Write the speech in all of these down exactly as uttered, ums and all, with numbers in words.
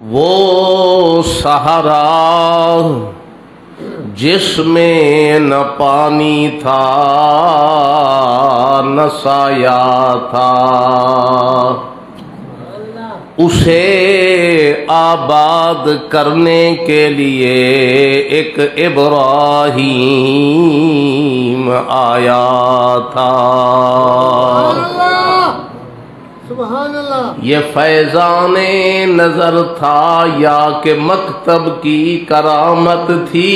وہ صحرا جس میں نہ پانی تھا، نہ سایہ تھا، اسے آباد کرنے کے لیے ایک ابراہیم آیا تھا۔ سبحان اللہ۔ یہ فیضان نظر تھا یا کہ مکتب کی کرامت تھی؟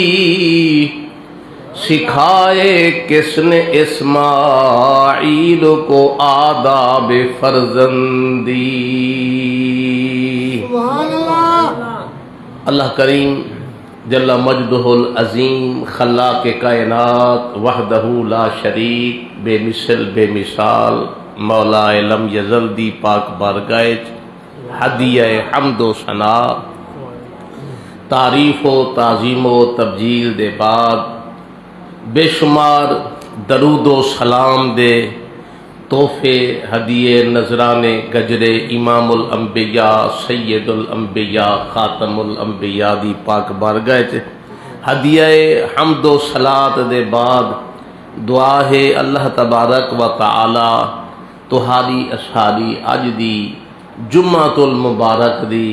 سکھائے کس نے اسماعیل کو آداب فرزندی؟ سبحان اللہ۔ اللہ کریم جل مجدہ العظیم، خلاق کائنات، وحدہ لا شریک، بے مثل، بے مثال، مولا لم یزل دی پاک بارگاہ اچ ہدیہ حمد و ثنا، تعریف و تعظیم و تبجیل دے بعد، بے شمار درود و سلام دے تحفے، ہدیے، نذرانے، گجرے امام الانبیاء، سید الانبیاء، خاتم الانبیاء دی پاک بارگاہ اچ ہدیہ حمد و صلات دے بعد دعا ہے، اللہ تبارک و تعالی تہاݙی اساݙی اڄ دی جمعۃ المبارک دی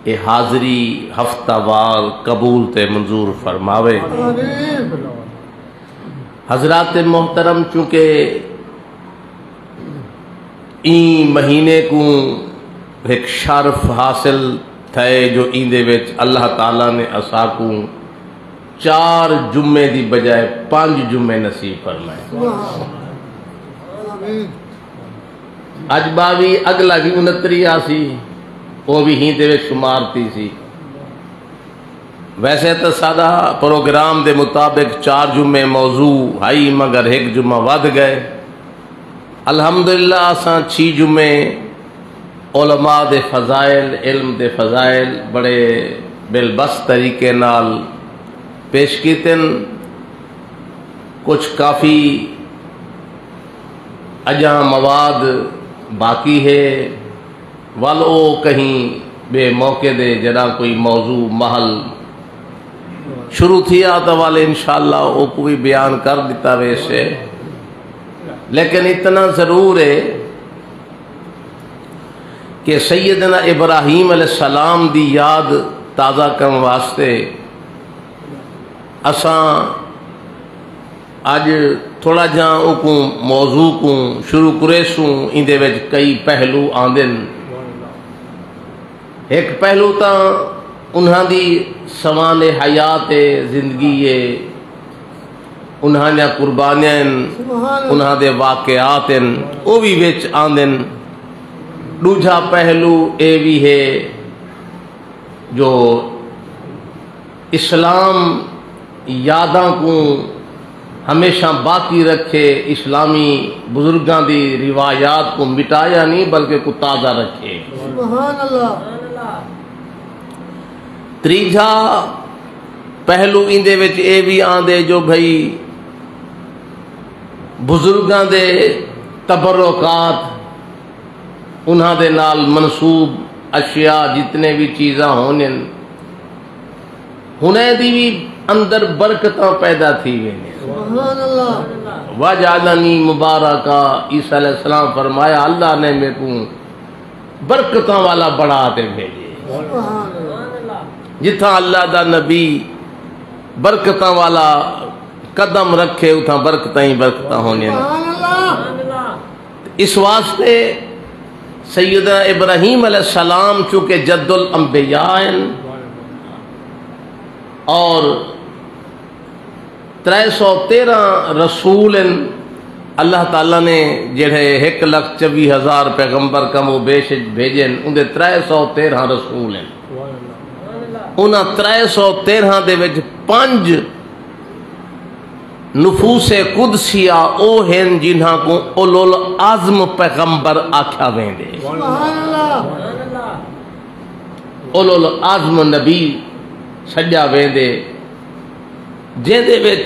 اے حاضری ہفتہ وار قبول تے منظور فرماوے۔ حضرات محترم، چونکہ ایں مہینے کوں ہک شرف حاصل تھئے جو ایندے وچ اللہ تعالیٰ نے اساکوں چار جمعے دی بجائے پنج جمعے نصیب فرمائے۔ اڄ ٻاویہہ، اڳلا وی انتریہہ آسی، او وی ہیندے وچ شمار تھیسی۔ ویسے تاں ساݙا پروگرام دے مطابق چار جمعے موضوع ہئی، مگر ہک جمعہ ودھ ڳئے۔ الحمدللہ، اساں چھی جمعے علماء دے فضائل، علم دے فضائل بڑے بالبست طریقے نال پیش کیتن۔ کجھ کافی اڄاں مواد باقی ہے، ول او کہیں ٻئے موقع دے جݙاں کوئی موضوع محل شروع تھیا تاں ول انشاءاللہ اوکوں وی بیان کر ݙتا ویسے۔ لیکن اتنا ضرور ہے کہ سیدنا ابراہیم علیہ السلام دی یاد تازہ کرݨ واسطے اساں اڄ تھوڑا جہاں اوکوں موضوع کوں شروع کریسوں۔ ایندے وچ کئی پہلو آندن۔ ہک پہلو تاں انہاں دی سوانح حیات ہے، زندگی ہے، انہاں دیاں قربانیاں ہن، سبحان اللہ۔ انہاں دے واقعات ہن، او وی وچ آندن۔ ݙوجھا پہلو اے وی ہے جو اسلام یاداں کوں ہمیشہ باقی رکھے، اسلامی بزرگاں دی روایات کوں مٹایا نہیں بلکہ کوں تازہ رکھے۔ سبحان اللہ۔ تریجھا پہلو ایندے وچ اے وی آندے جو بھئی بزرگاں دے تبرکات، انہاں دے نال منسوب اشیاء، جتنے وی چیزاں ہونن، ہنیں دی وی اندر برکتاں پیدا تھی ویندین۔ سبحان اللہ۔ وجعلنی مبارکا، عیسیٰ علیہ السلام فرمایا، اللہ نے میکوں برکتاں والا بݨا تے بھیجے۔ سبحان اللہ۔ جتھاں اللہ دا نبی برکتاں والا قدم رکھے، اتھاں برکتاں ہی برکتاں ہوندین۔ سبحان اللہ۔ اس واسطے سیدنا ابراہیم علیہ السلام چونکہ جد الانبیاء ہن اور ترے سو تیرہ رسول ہن، اللہ تعالیٰ نے جڑے ہک لکھ چوی ہزار پیغمبر کم و بیش اچ بھیجے ہن، اندے ترے سو تیرہ رسول ہن۔ انہاں ترے سو تیرہ دے وچ پنج نفوس قدسیہ او ہن جنہاں کوں اولوالعزم پیغمبر آکھیا ویندے۔ سبحان اللہ۔ اولوالعزم نبی سݙیا ویندے، جیندے وچ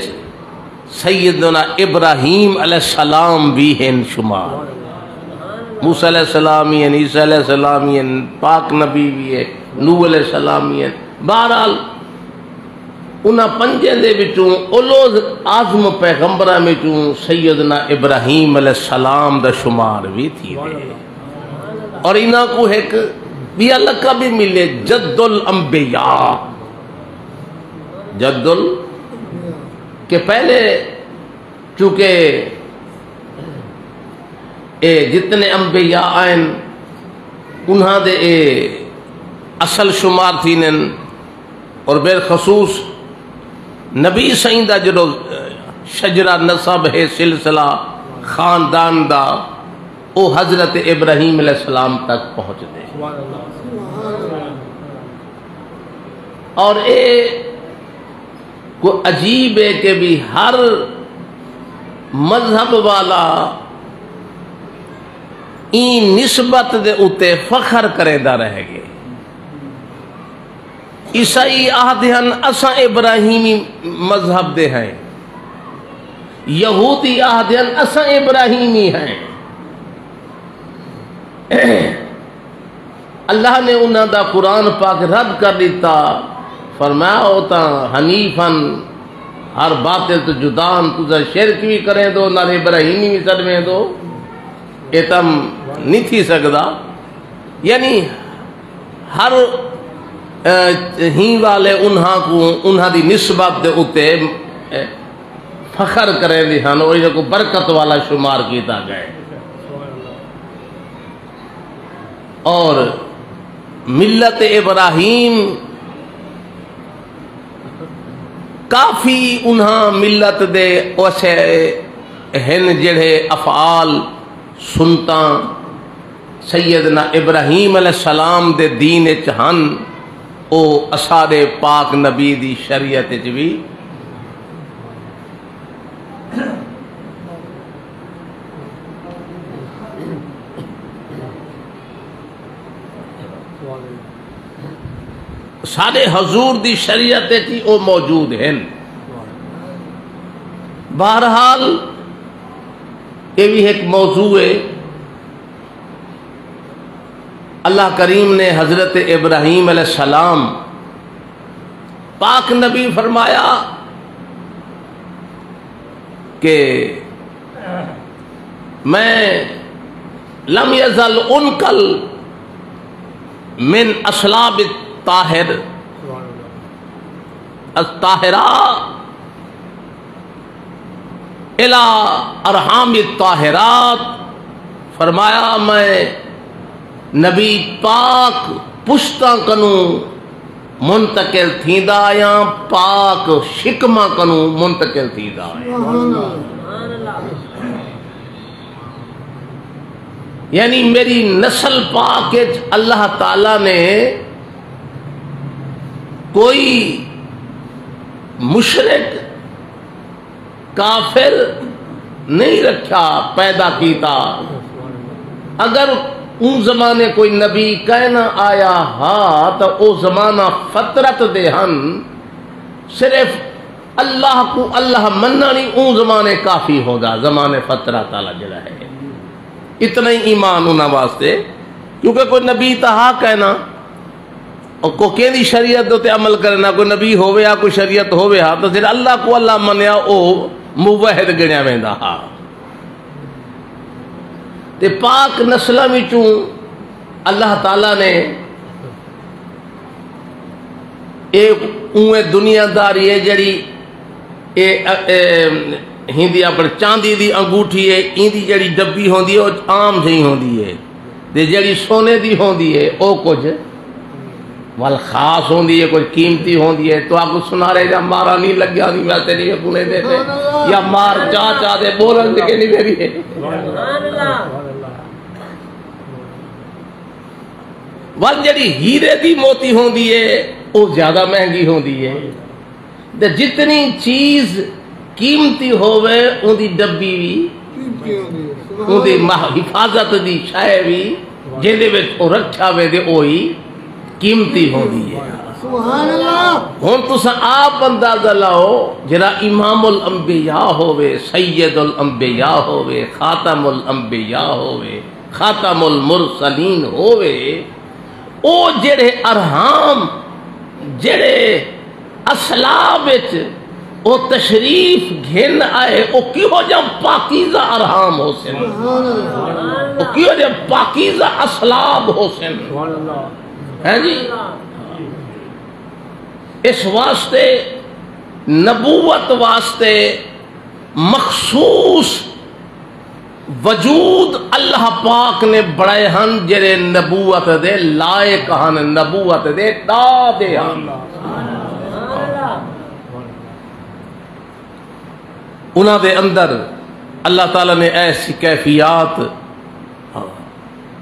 سیدنا ابراہیم علیہ السلام وی ہن شمار۔ موسیٰ علیہ السلام وی ہن، عیسیٰ علیہ السلام وی ہن، پاک نبی وی ہے۔ نوح علیہ السلام ہی ہن۔ بہرحال، انہاں پنجیں دے وچوں اولو العزم پیغمبراں وچوں سیدنا ابراہیم علیہ السلام دا شمار وی تھیندے۔ اور انہاں کوں ہک ٻیا لقب وی ملے، جد الانبیاء۔ جد ال، کہ پہلے چونکہ اے جتنے انبیاء آئن، انہاں دے اے اصل شمار تھینن، اور بالخصوص نبی سائیں دا جڑو شجرہ نسب ہے، سلسلہ خاندان دا، او حضرت ابراہیم علیہ السلام تک پہنچ دے۔ اور اے کو عجیب ہے کہ بھی ہر مذہب والا این نسبت دے اتے فخر کریندا رہ گئے۔ عیسائی آہدے ہن اساں ابراہیمی مذہب دے ہیں، یہودی آہدے ہن اساں ابراہیمی ہیں۔ اللہ نے انہاں دا قرآن پاک رد کر ݙتا، فرمایا، او تاں حنیف ہن، ہر باطل توں جدا ہن، تساں شرک وی کریندو، نال ابراہیمی وی سݙویندو، اے تاں نی تھی سڳدا۔ یعنی ہر، اے، ہی والے انہاں کوں، انہاں دی نسبت دے اتے، اے، فخر کریندے ہن، او انہاں کوں برکت والا شمار کیتا ڳئے۔ اور ملت ابراہیم کافی انہاں ملت دے اوسے ہن جڑے افعال، سنتاں سیدنا ابراہیم علیہ السلام دے دین اچ ہن، او اساݙے پاک نبی دی شریعت اچ وی ساݙے حضور دی شریعت اچ ہی او موجود ہن۔ بہرحال، اے وی ہک موضوع ہے۔ اللہ کریم نے حضرت ابراہیم علیہ السلام پاک نبی فرمایا کہ میں لم یزل انقل من اصلاب الطاہر، الطاہرہ الی ارحام الطاہرات۔ فرمایا، میں نبی پاک پشتاں کنوں منتقل تھیندا آیاں، پاک شکماں کنوں منتقل تھیندا آیاں۔ یعنی میری نسل پاک اچ اللہ تعالی نے کوئی مشرک، کافر نہیں رکھیا، پیدا کیتا۔ اگر اوں زمانے کوئی نبی کائنا آیا ہا، تاں او زمانہ فطرت دے ہن، صرف اللہ کوں اللہ منݨ ہی اوں زمانے کافی ہوندا، زمانے فطرت والا جڑا ہے۔ اتنا ہی ایمان انہاں واسطے، کیونکہ کوئی نبی تاں ہا کائنا، اور کو کیندی شریعت دے تے عمل کرے نہ، کوئی نبی ہووے ہا، کوئی شریعت ہووے ہا، تاں جڑا اللہ کوں اللہ منیا، او موحد ڳݨیا ویندا ہا۔ تے پاک نسلاں وچوں اللہ تعالیٰ نے اے اونویں دنیا داری ہے جڑی اے، اے ہیندی اپݨ چاندی دی انگوٹھی ہے، ایندی جڑی ڈبی ہوندی ہے، او عام جہی ہوندی ہے، تے جڑی سونے دی ہوندی ہے، او کجھ ول خاص ہوندی ہے، کجھ قیمتی ہوندی ہے۔ تہاکوں سونارے دا مارا نہیں لڳیا، نہیں میں تیݙی اڳوں دے تے یا مار چا چا دے ٻولݨ تے کینی میری ہے۔ ول جڑی ہیرے دی موتی ہوندی ہے، او زیادہ مہنگی ہوندی ہے۔ تے جتنی چیز قیمتی ہووے، اوندی ڈبی وی، اوندی مح-، حفاظت دی شے وی، جیندے وچ او رکھیا ویندے، اوہی قیمتی ہوندی ہے۔ سبحان اللہ۔ ہن تساں آپ اندازہ لاؤ، جڑا امام الانبیاء ہووے، سید الانبیاء ہووے، خاتم الانبیاء ہووے، خاتم المرسلین ہووے، او جڑے ارحام، جڑے اصلاب وچ او تشریف گھن آئے، او کیہو جا پاکیزہ ارحام ہو سن، او کیہو جا پاکیزہ اصلاب ہو سن۔ ہیں جی؟ اس واسطے نبوت واسطے مخصوص وجود اللہ پاک نے بݨائے ہن، جڑے نبوت دے لائق ہن، نبوت دے ݙا دے ہن۔ انہاں دے اندر اللہ تعالیٰ نے ایسی کیفیات،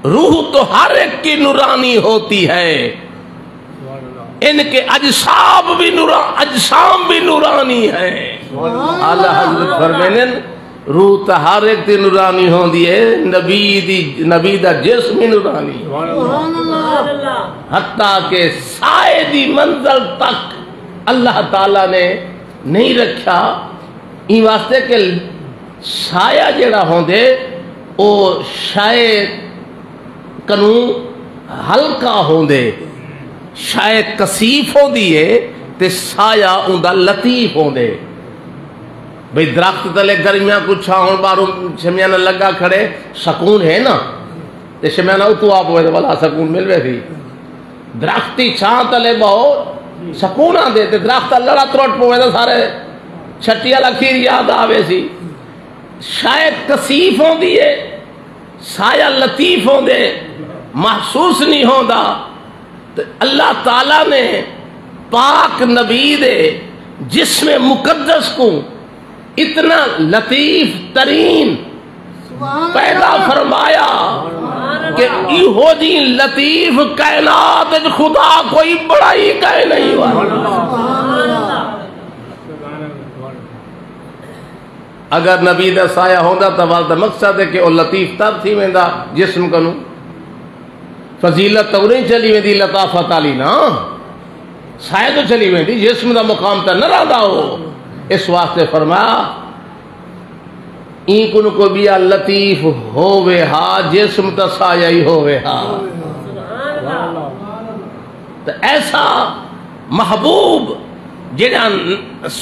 روح تو ہر ایک کی نورانی ہوتی ہے، ان کے اجسام بھی نورا-، اجسام بھی نورانی ہیں۔ اعلیٰ حضرت فرمیندن، روح تاں ہر ہک دی نورانی ہوندی ہے، نبی دی، نبی دا جسم ہی نورانی ہے۔ حتیٰ کہ سائے دی منزل تک اللہ تعالیٰ نے نہیں رکھیا، ایں واسطے کہ سایہ جڑا ہوندے، او شے کنوں ہلکا ہوندے، شے کثیف ہوندی ہے تے سایہ اوندا لطیف ہوندے۔ بھئی، درخت تلے گرمیاں کوں چھاہݨ، ٻاہروں شمیانہ لڳا کھڑے، سکون ہے نا؟ تے شمیانہ اتوں آ پوے تے ولا سکون مل ویسی۔ درخت دی چھاں تلے ٻہو، سکون آندے، تے درخت دا لڑا ترٹ پوے تے سارے چھٹی والا کھیر یاد آ ویسی۔ شے کثیف ہوندی ہے، سایہ لطیف ہوندے، محسوس نہیں ہوندا۔ تے اللہ تعالیٰ نے پاک نبی دے جسم مقدس کوں اتنا لطیف ترین پیدا فرمایا کہ ایہو جی لطیف کائنات وچ خدا کوئی بݨائی کائے نہیں ہوا۔ اگر نبی دا سایہ ہوندا تاں ول تاں مقصد ہے کہ او لطیف تر تھی ویندا جسم کنوں۔ فضیلت تاں اُݙے چلی ویندی، لطافت آلی نا، سائے توں چلی ویندی، جسم دا مقام تاں نہ رہندا ہو۔ اس واسطے فرمایا، ایں کنوں کوئی ٻیا لطیف ہووے ہا، جسم تاں سایہ ہی ہووے ہا۔ تے ایسا محبوب جیڑھا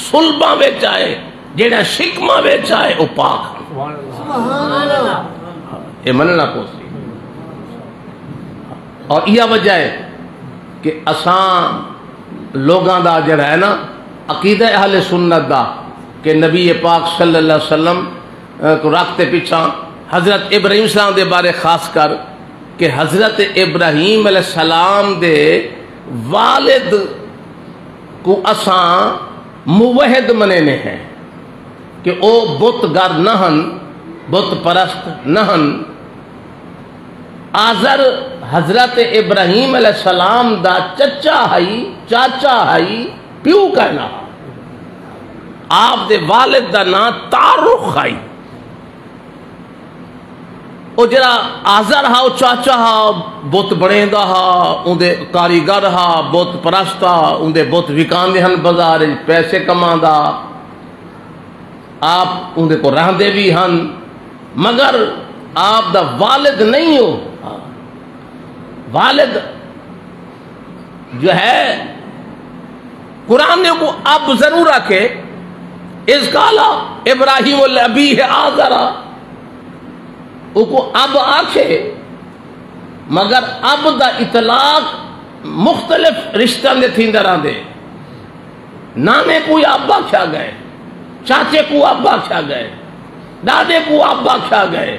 صلباں وچ آئے، جیڑھا شکماں وچ آئے، او پاک ہن۔ اے منݨا پوسی۔ اور ایہا وجہ ہے کہ اساں لوگاں دا جیڑھا ہے نا، عقیدہ اہل سنت دا، کہ نبی پاک صلی اللہ علیہ وسلم، اے، کوں رکھ تے پچھاں حضرت ابراہیم السلام دے بارے خاص کر کہ حضرت ابراہیم علیہ السلام دے والد کوں اساں موحد منینے ہیں کہ او بت گر نہ ہن، بت پرست نہ ہن۔ آزر حضرت ابراہیم علیہ السلام دا چچا ہئی، چاچا ہئی، پیو کائنا۔ آپ دے والد دا ناں تارخ ہئی۔ او جڑا آزر ہا، او چاچا ہا، بت بݨیندا ہا، اوندے کاریگر ہا، بت پرست ہا، اوندے بت وکاندے ہن بازار وچ، پیسے کماندا۔ آپ اوندے کول رہندے وی ہن، مگر آپ دا والد نہیں ہو۔ والد جو ہے، قرآن نے کو اب ضرور آکھے، اذ قال ابراہیم لابیہ آزر، او کو اب آکھے، مگر اب دا اطلاق مختلف رشتہ دے تھیندا رہندے۔ نانے کو اب آکھیا گئے، چاچے کو اب آکھیا گئے، دادے کو اب آکھیا گئے۔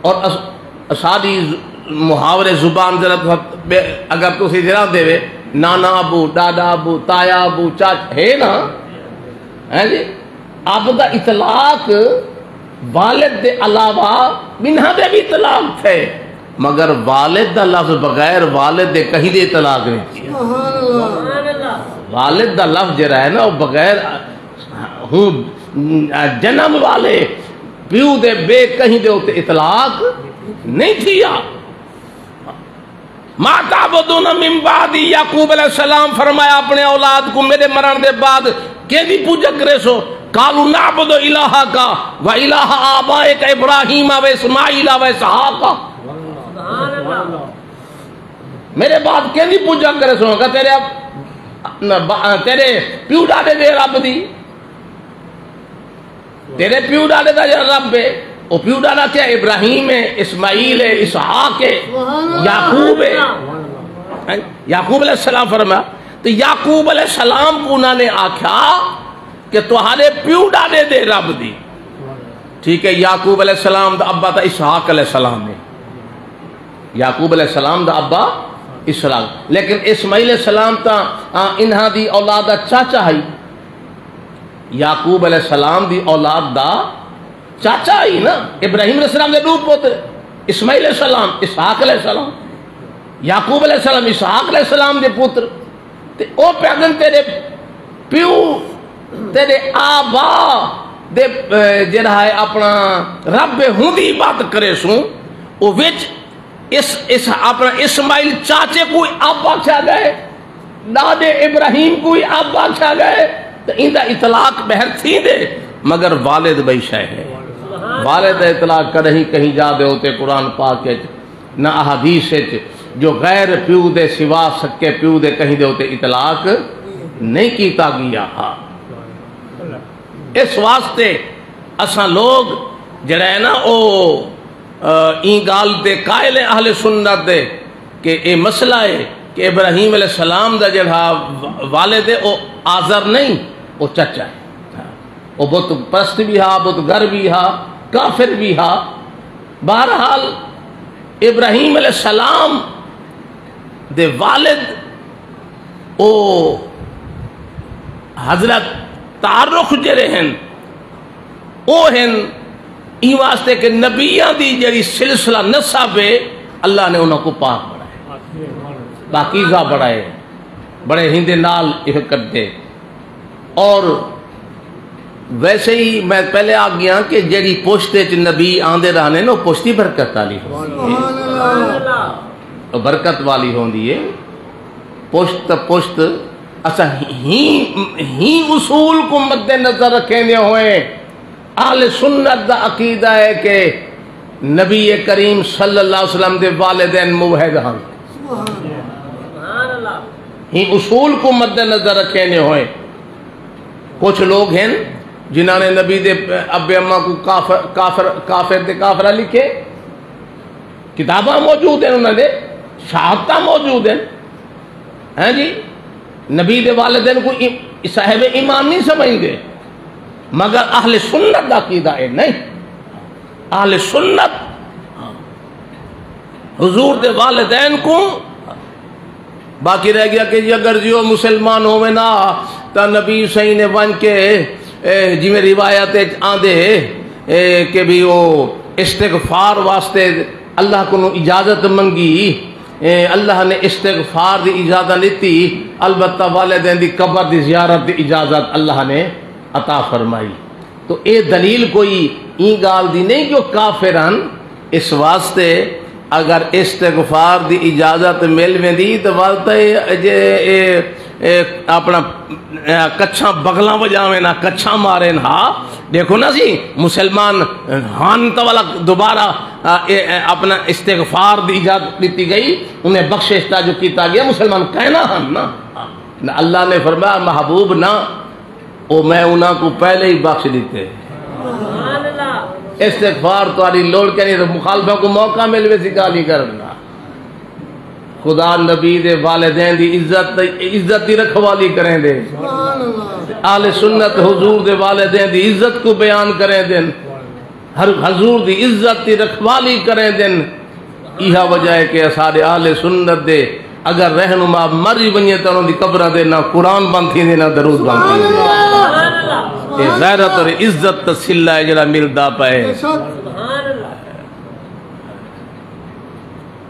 اور اس-، اساݙی ز-، محاورے زبان ذرا تھا-، بے-، اگر تسی ذرا دے وے، نانا ابو، ݙاݙا ابو، تایا ابو، چاچا ہے نا؟ ہیں جی؟ اب دا اطلاق والد دے علاوہ ٻنہاں دے بھی اطلاق تھے، مگر والد دا لفظ بغیر والد دے کہیں دے اطلاق نہیں تھی۔ سبحان اللہ۔ والد دا لفظ جڑا ہے نا، وہ بغیر ہوں جنم والے پیو دے ٻئے کہیں دے اتے اطلاق نہیں تھیا۔ ما تعبدون من بعدی، یعقوب علیہ السلام فرمایا اپݨے اولاد کوں، میݙے مرݨ دے بعد کیندی پوڄا کریسو؟ قالوا نعبد الہک و الہ آبائک ابراہیم و اسماعیل و اسحاق۔ میرے بعد کیندی پوجا کریسوں؟ کہ تیرے اب-، نہ با-، تیرے پیو ڈاڈے دے رب دی۔ تیرے پیو ڈاڈے دا جڑا رب ہے، او پیو ڈاڈا کیا؟ ابراہیم ہے، اسماعیل ہے، اسحاق ہے، یعقوب ہے۔ ہیں؟ یعقوب علیہ السلام فرمایا، تو یعقوب علیہ السلام کو انہاں نے آکھیا کہ تہاڈے پیو ڈاڈے دے رب دی۔ ٹھیک ہے، یعقوب علیہ السلام دا ابا تاں اسحاق علیہ السلام ہے۔ یعقوب علیہ السلام دا ابا اسحاق، لیکن اسماعیل علیہ السلام تاں، آ، انہاں دی اولاد دا چاچا ہئی۔ یعقوب علیہ السلام دی اولاد دا چاچا ہئی نا۔ ابراہیم علیہ السلام دے ݙو پتر، اسماعیل علیہ السلام، اسحاق علیہ السلام۔ یعقوب علیہ السلام اسحاق علیہ السلام دے پتر۔ تے او پیا آہدن تیرے پیو، تیرے آبا دے، اے، جڑا ہے اپنا رب ہوندی عبادت کریسوں، او وچ اس، اس اپنا اسماعیل چاچے کو اب آکھیا گئے، ڈاڈے ابراہیم کو اب آکھیا گئے، تو ایندا اطلاق بہر تھیندے، مگر والد بئی شے ہے۔ والد دا اطلاق کدہیں کہیں جا دے اتے قرآن پاک وچ نہ احادیث وچ جو غیر پیو دے سوا سکے پیو دے کہیں دے اتے اطلاق نہیں کیتا گیا ہا۔ اس واسطے اساں لوگ جڑا ہے نا، او، آ، ایں گالھ دے قائل ہیں اہل سنت دے کہ اے مسئلہ ہے کہ ابراہیم علیہ السلام دا جڑا و-، والد ہے، او آزر نہیں، او چچا ہے۔ او بت پرست بھی ہا، بت گر بھی ہا، کافر بھی ہا۔ بہرحال، ابراہیم علیہ السلام دے والد او حضرت تارخ جڑے ہن، او ہن ایں واسطے کہ نبیاں دی جڑی سلسلہ نسب ہے، اللہ نے انہاں کو پاک بنائے، پاکیزہ بنائے، بڑے ہندے نال اے کردے۔ اور ویسے ہی میں پہلے آ گیا کہ جڑی پشت وچ نبی آندے رہنے نا، پشت ہی برکت والی ہوندی ہے۔ او برکت والی ہوندی ہے۔ پشت تا پشت اساں ہی، ہی اصول کو مد نظر رکھیں دے ہوئے اہل سنت دا عقیدہ ہے کہ نبی کریم صلی اللہ علیہ وسلم دے والدین موحد ہن۔ ہی اصول کو مد نظر رکھیں دے ہوئے کچھ لوگ ہیں جنہاں نے نبی دے ابے اماں کو کافر، کافر، کافر دے کافرہ لکھے، کتاباں موجود ہیں انہاں دے، شہادتاں موجود ہیں۔ ہیں جی، نبی دے والدین کو ای-، صاحب ایمان نہیں سمجھتے، مگر اہل سنت دا عقیدہ اے نہیں۔ اہل سنت حضور دے والدین کو، باقی رہ گیا کہ جی اگر جی او مسلمان ہووے نا، تاں نبی سائیں نے ونج کے، اے، جویں روایت وچ آندے، اے، کہ بھی او استغفار واسطے اللہ کنوں اجازت منگی، اے، اللہ نے استغفار دی اجازت ݙتی، البتہ والدین دی قبر دی زیارت دی اجازت اللہ نے عطا فرمائی۔ تو اے دلیل کوئی ایں ڳالھ دی نہیں کہ او کافر ہن، اس واسطے اگر استغفار دی اجازت مل ویندی تے ول تے اے جے اے، اے اپنا، اے کچھاں بغلاں وڄاویں ہا، کچھاں ماریں ہا۔ ݙیکھو نا سی، مسلمان ہن تاں ولا دوبارہ، آ، اے، اے اپنا استغفار دی اجازت ݙتی ڳئی، انہیں بخشش دا جو کیتا ڳیا، مسلمان کائنا ہن نا۔ نہ اللہ نے فرمایا، محبوب نہ، او میں انہاں کو پہلے ہی بخش ݙتے۔ استغفار تہاݙی لوڑ کینی، تو مخالفاں کو موقع مل ویسی گالھیں کرݨ دا۔ خدا نبی دے والدین دی عزت، عزت دی رکھوالی کریندے۔ اہل سنت حضور دے والدین دی عزت کو بیان کریندن۔ ہر حضور دی عزت دی رکھوالی کریندن۔ ایہا وجہ ہے کہ اساݙے اہل سنت دے اگر رہنما مر ہی ونڄے تاں انہاں دی قبراں تے نہ قرآن بند تھیندے، نہ درود بند تھیندے۔ اے غیرت اور عزت دا صلہ ہے جڑا ملدا پئے۔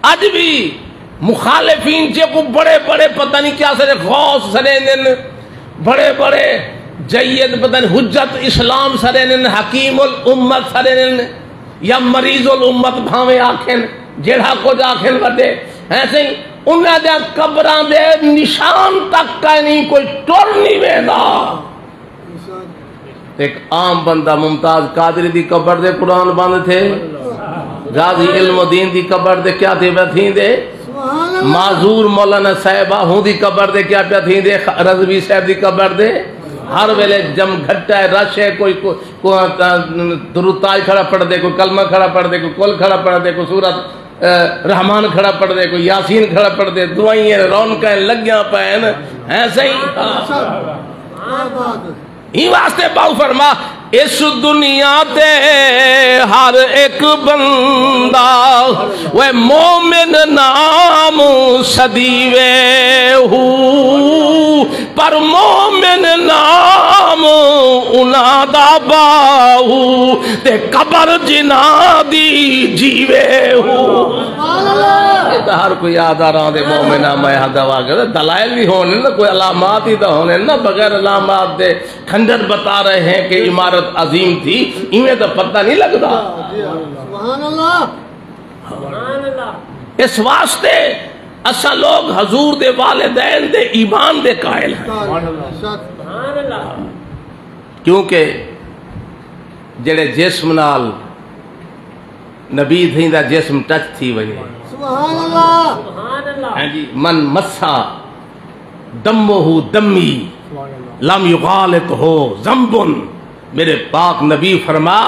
اڄ بھی مخالفین جے کو بڑے بڑے پتہ نہیں کیا سارے غوث سݙیندن، بڑے بڑے جید پتہ نہیں حجت اسلام سݙیندن، حکیم الامت سݙیندن، یا مریض الامت بھاویں آکھن، جیڑھا کجھ آکھن وݙے، ہیں سئیں؟ انہاں دیاں قبراں دے نشان تک کائنی، کوئی ٹر نہیں ویندا۔ ہک عام بندہ ممتاز قادری دی قبر دے قرآن بند تھے، غازی علم الدین دی قبر دے کیا تھے پیا تھیندے؟ معذور مولانا صاحب آ، ہوندی قبر دے کیا پیا تھیندے؟ خ-، رضوی صاحب دی قبر دے ہر ویلے جم گھٹا ہے، رش ہے، کوئی کو-، کو-، درود تاج کھڑا پڑھ دے، کوئی کلمہ کھڑا پڑھ دے، کوئی کل کھڑا پڑھ دے، کوئی سورت، اے، رحمان کھڑا پڑھ دے، کوئی یاسین کھڑا پڑھ دے، دعائیں رونقیں لگیاں پین ہیں سہی۔ ایں واسطے ٻہوں فرما، اس دنیا تے ہر ایک بندہ، وہ مومن نام سدیوے ہو، پر مومن نام انہاں دا باہو، تے قبر جنہاں دی جیوے ہو۔ اے تاں ہر کوئی آہدا راہندے مومن آں، میں ہاں دعویٰ کرے، دلائل وی ہوندن نا، کوئی علامات ہی تاں ہوندن نا، بغیر علامات دے کھنڈر بتا رہے ہیں کہ عمارت عظیم تھی، ایویں تاں پتہ نہیں لگدا۔ سبحان اللہ۔ اس واسطے اساں لوگ حضور دے والدین دے ایمان دے قائل ہیں، کیونکہ جڑے جسم نال نبی دھیں دا جسم ٹچ تھی ونڄے۔ سبحان اللہ۔ ہیں جی، من مسا دمہ دمی لم یغالط ہو ذنب۔ میرے پاک نبی فرما،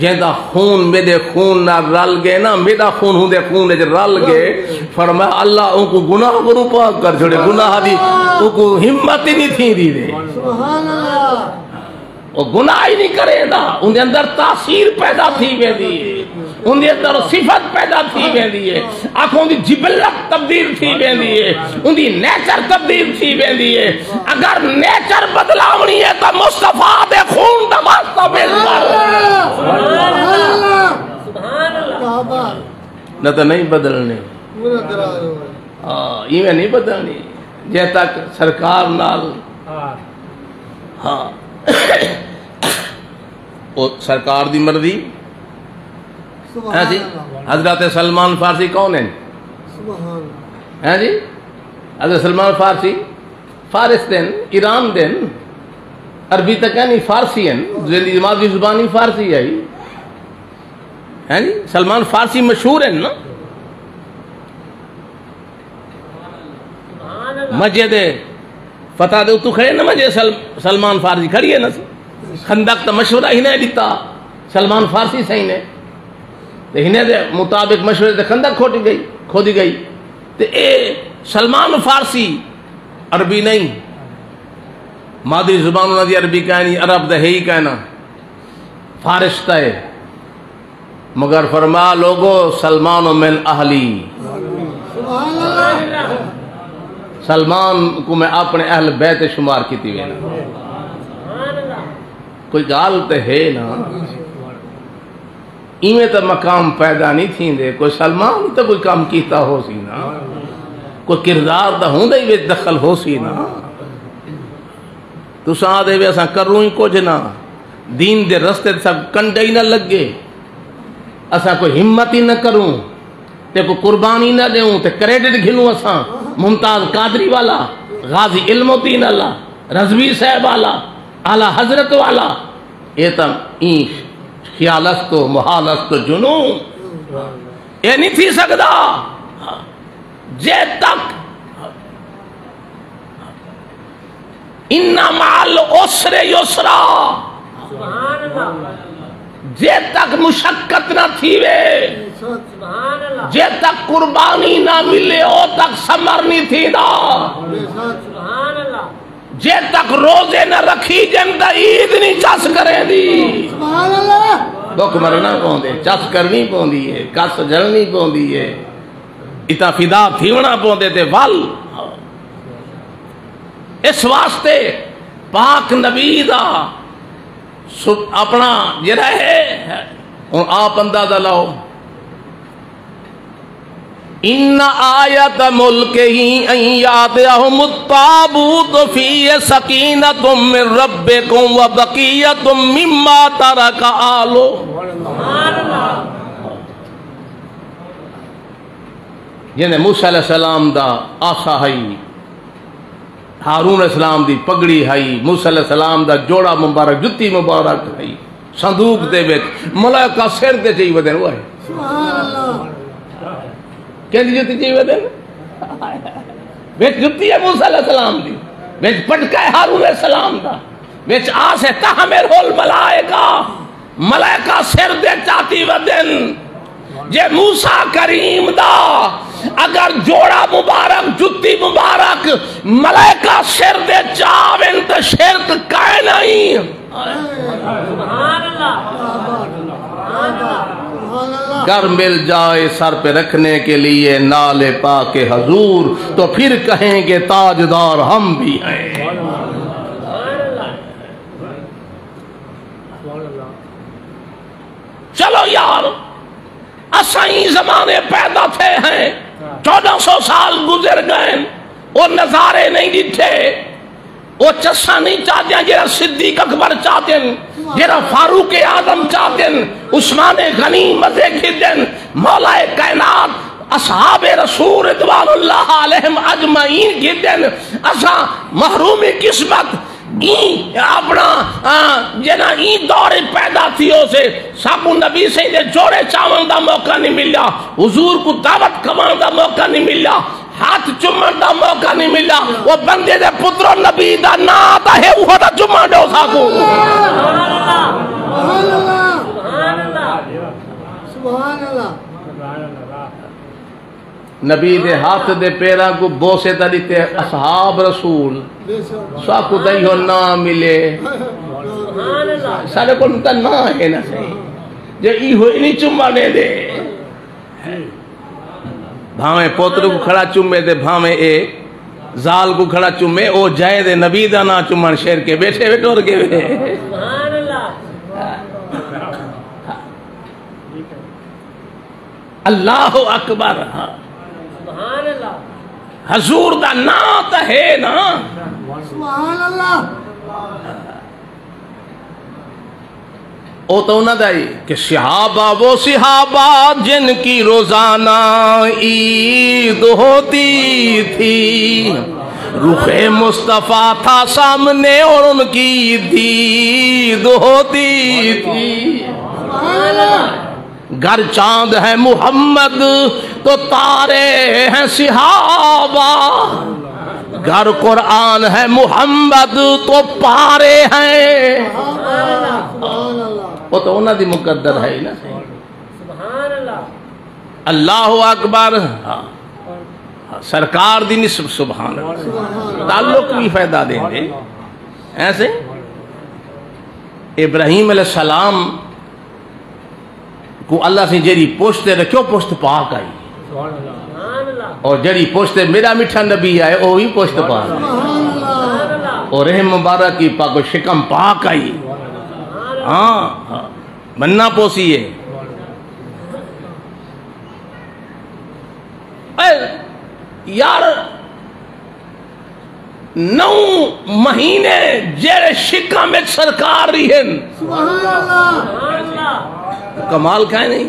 جیندا خون میرے خون نال رل گئے نا، میرا خون ہوندے خون وچ رل گئے، فرمایا اللہ اونکوں گناہ کنوں پاک کر چھوڑے، گناہ دی اونکوں ہمت ہی نہیں تھیندی وے۔ سبحان اللہ۔ او گناہ ہی نہیں کریندا، اوندے اندر تاثیر پیدا تھی ویندی ہے، اوندے اندر صفت پیدا تھی ویندی ہے، آکھو اوندی جبلت تبدیل تھی ویندی ہے، اوندی نیچر تبدیل تھی ویندی ہے۔ اگر نیچر بدلاونی ہے تاں مصطفیٰ دے خون دا واسطہ بہتر۔ نہ تاں نہیں بدلنی۔ ہاں، ایویں نہیں بدلنی۔ جے تک سرکار نال، ہاں، او سرکار دی مرضی۔ سبحان ہیں جی؟ اللہ۔ حضرت سلمان فارسی کون ہیں؟ سبحان اللہ۔ ہیں جی؟ حضرت سلمان فارسی فارس دے ہن، ایران دے ہن، عربی تاں کائنی، فارسی ہیں، جیندی مادری زبان ہی فارسی ہے۔ ہیں جی؟ سلمان فارسی مشہور ہیں نا۔ مسجد فتح دے اتوں کھڑے نا، مسجد سل-، سلمان فارسی کھڑی ہے نا۔ خندق دا مشورہ ہی نہیں ݙتا، سلمان فارسی سئیں نے۔ تے ہنے دے مطابق مشورے تے خندق کھوٹی گئی، کھودی گئی۔ تے اے سلمان فارسی عربی نہیں، مادری زبان انہاں دی عربی کائنی، عرب دا ہے ہی کائنا، فارس دا ہے۔ مگر فرما، لوگو، سلمان من اہلی۔ سبحان اللہ۔ سلمان کوں میں اپݨے اہل بیت شمار کیتی وینا۔ کوئی ڳالھ تے ہے نا۔ ایویں تاں مقام پیدا نہیں تھیندے۔ کوئی سلمان تاں کوئی کم کیتا ہو سی نا۔ کوئی کردار تاں ہوندا ہی وچ دخل ہو سی نا۔ تساں آہدے وے اساں کروں ہی کجھ نہ، دین دے رستے تے ساکوں کنڈا ہی نہ لڳے، اساں کوئی ہمت ہی نہ کروں، تے کوئی قربانی نہ ݙیوں، تے کریڈٹ گھنوں اساں ممتاز قادری والا، غازی علم الدین والا، رضوی صاحب والا، اعلیٰ حضرت والا۔ اے تاں ایں خیال است و محال است و جنوں، اے نہیں تھی سڳدا۔ جے تک ان مع العسر یسرا، سبحان اللہ۔ جے تک مشقت نہ تھیوے، سبحان اللہ۔ جے تک قربانی نہ ملے، او تک ثمر نہیں تھیندا۔ سبحان اللہ۔ جے تک روزے نہ رکھی جن تاں عید نہیں چس کریندی۔ سبحان اللہ۔ بکھ مرنا پوندے، چس کرنی پوندی ہے، کس جلنی پوندی ہے۔ اتنا فدا تھیونا پوندے تے ول۔ اس واسطے پاک نبی دا سب-، اپنا جڑا ہے، ہن آپ اندازہ لاؤ۔ ان آیت ملکہ ان یاتیہم التابوت فیہ سکینۃ من ربکم و بقیۃ مما ترک آل۔ یعنی موسیٰ علیہ السلام دا آسا ہئی، ہارون علیہ السلام دی پگڑی ہئی، موسیٰ علیہ السلام دا جوڑا مبارک، جتی مبارک ہئی۔ صندوق دے وچ ملائکہ سر تے چئی ودن، اوئے۔ سبحان اللہ۔ کیندی جتی چئی ودن؟ وچ جتی ہے موسیٰ علیہ السلام دی، وچ پٹکا ہے ہارون علیہ السلام دا، وچ آس ہے تحملہ الملائکہ، ملائکہ سر دے چاتی ودن۔ جے موسیٰ کریم دا اگر جوڑا مبارک، جتی مبارک، ملائکہ سر دے چاون تے شرک کائے نہیں۔ سبحان اللہ۔ سبحان اللہ۔ سبحان اللہ۔ گر مل جائے سر پہ رکھنے کے لیے نعل پاک حضور، تو پھر کہیں گے تاجدار ہم بھی ہیں۔ چلو یار، اساں ایں زمانے پیدا تھے ہیں، چودہ سو سال گزر گئے، او نظارے نہیں ڈٹھے، او چساں نہیں چاہدیاں جیڑھا صدیق اکبر چاہدن، جیڑھا فاروق اعظم چاہدن، عثمان غنی مزے گھدن، مولا کائنات، اصحاب رسول رضوان اللہ علیہم اجمعین گھدن۔ اساں محرومی قسمت ایں اپنا، آ، جنہاں ایں دور وچ پیدا تھیو سے، ساکوں نبی سئیں دے جوڑے چاون دا موقع نہیں ملیا، حضور کوں دعوت کھواون دا موقع نہیں ملیا، ہتھ چومن دا موقع نہیں ملیا۔ او بندے دے پترو، نبی دا ناں تاں ہے، اوہو تاں چومن ݙیو ساکوں۔ سبحان اللہ۔ سبحان اللہ۔ سبحان اللہ۔ نبی دے ہتھ دے پیراں کوں بوسے تاں ݙتے اصحاب رسول، ساکوں تاں ایہو ناں ملے۔ ساݙے کول تاں ناں ہے نہ سہی، جے ایہو ہی نہیں چومن ݙیندے۔ بھاویں پتر کوں کھڑا چومے تے بھاویں اے ذال کوں کھڑا چومے، او جائز ہے نبی دا ناں چومن، شرک ہے، ٻیٹھے وے ٹر ڳئے وے۔ سبحان اللہ۔ اللہ اکبر۔ سبحان اللہ۔ حضور دا ناں تاں ہے نا۔ سبحان اللہ۔ او تاں انہاں دا ہی کہ صحابہ، وہ صحابہ جن کی روزانہ عید ہوتی تھی، رخ مصطفیٰ تھا سامنے اور ان کی دید ہوتی تھی۔ سبحان اللہ۔ گر چاند ہے محمد تو تارے ہیں صحابہ، گر قرآن ہے محمد تو پارے ہیں۔ سبحان اللہ۔ وہ تو انہاں دی مقدر ہے ہی نا۔ سبحان اللہ۔ اللہ اکبر۔ ہاں۔ سرکار دی نسبت، سبحان اللہ۔ تعلق بھی فائدہ ݙیندے۔ ایسے ابراہیم علیہ السلام کو اللہ سے جڑی پشت تے رکھیو، پشت پاک آئی۔ اور جڑی پشت تے میرا میٹھا نبی آئے، او ہی پشت پاک آئی۔ اور رحم مبارک کی پاک، شکم پاک آئی۔ ہاں، ہاں۔ مننا پوسی ہے۔ اے یار، نو مہینے جیڑھے شکم وچ سرکار رہی ہن۔ سبحان اللہ۔ کمال کائے نہیں؟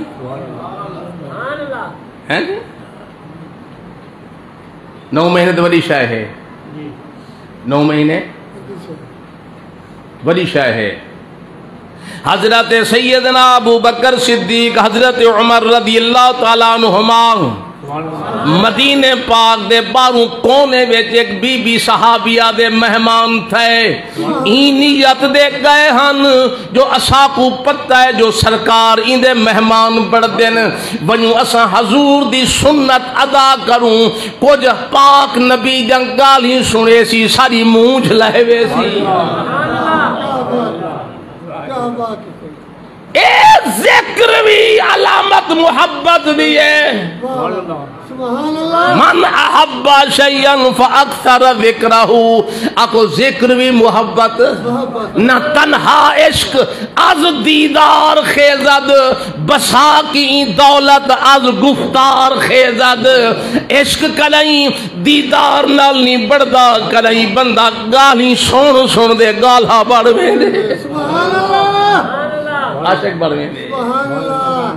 ہیں جی؟ نو مہینے تے وݙی شے ہے۔ نو مہینے وݙی شے ہے۔ حضرت سیدنا ابو بکر صدیق، حضرت عمر رضی اللہ تعالیٰ عنہما مدینے پاک دے ٻاہروں کونے وچ ایک بی بی صحابیہ دے مہمان تھئے۔ ایں نیت دے ڳئے ہن جو اساکوں پتہ ہے جو سرکار ایندے مہمان بݨدن، ونڄوں اساں حضور دی سنت ادا کروں۔ کجھ پاک نبی دیاں ڳالھیں سݨیسی، ساݙی مونجھ لہہ ویسی۔ اے ذکر وی علامت محبت دی ہے۔ من احب شیئا فاکثر ذکرہ، آکھو ذکر وی محبت۔ نہ تنہا عشق از دیدار خیزد، بساکیں دولت از گفتار خیزد۔ عشق کݙاہیں دیدار نال نی بݨدا، کݙاہیں بندہ ڳالھیں سݨ سݨ دے ڳالھا بݨ ویندے۔ سبحان اللہ۔ عاشق بݨ ویندے۔ سبحان اللہ۔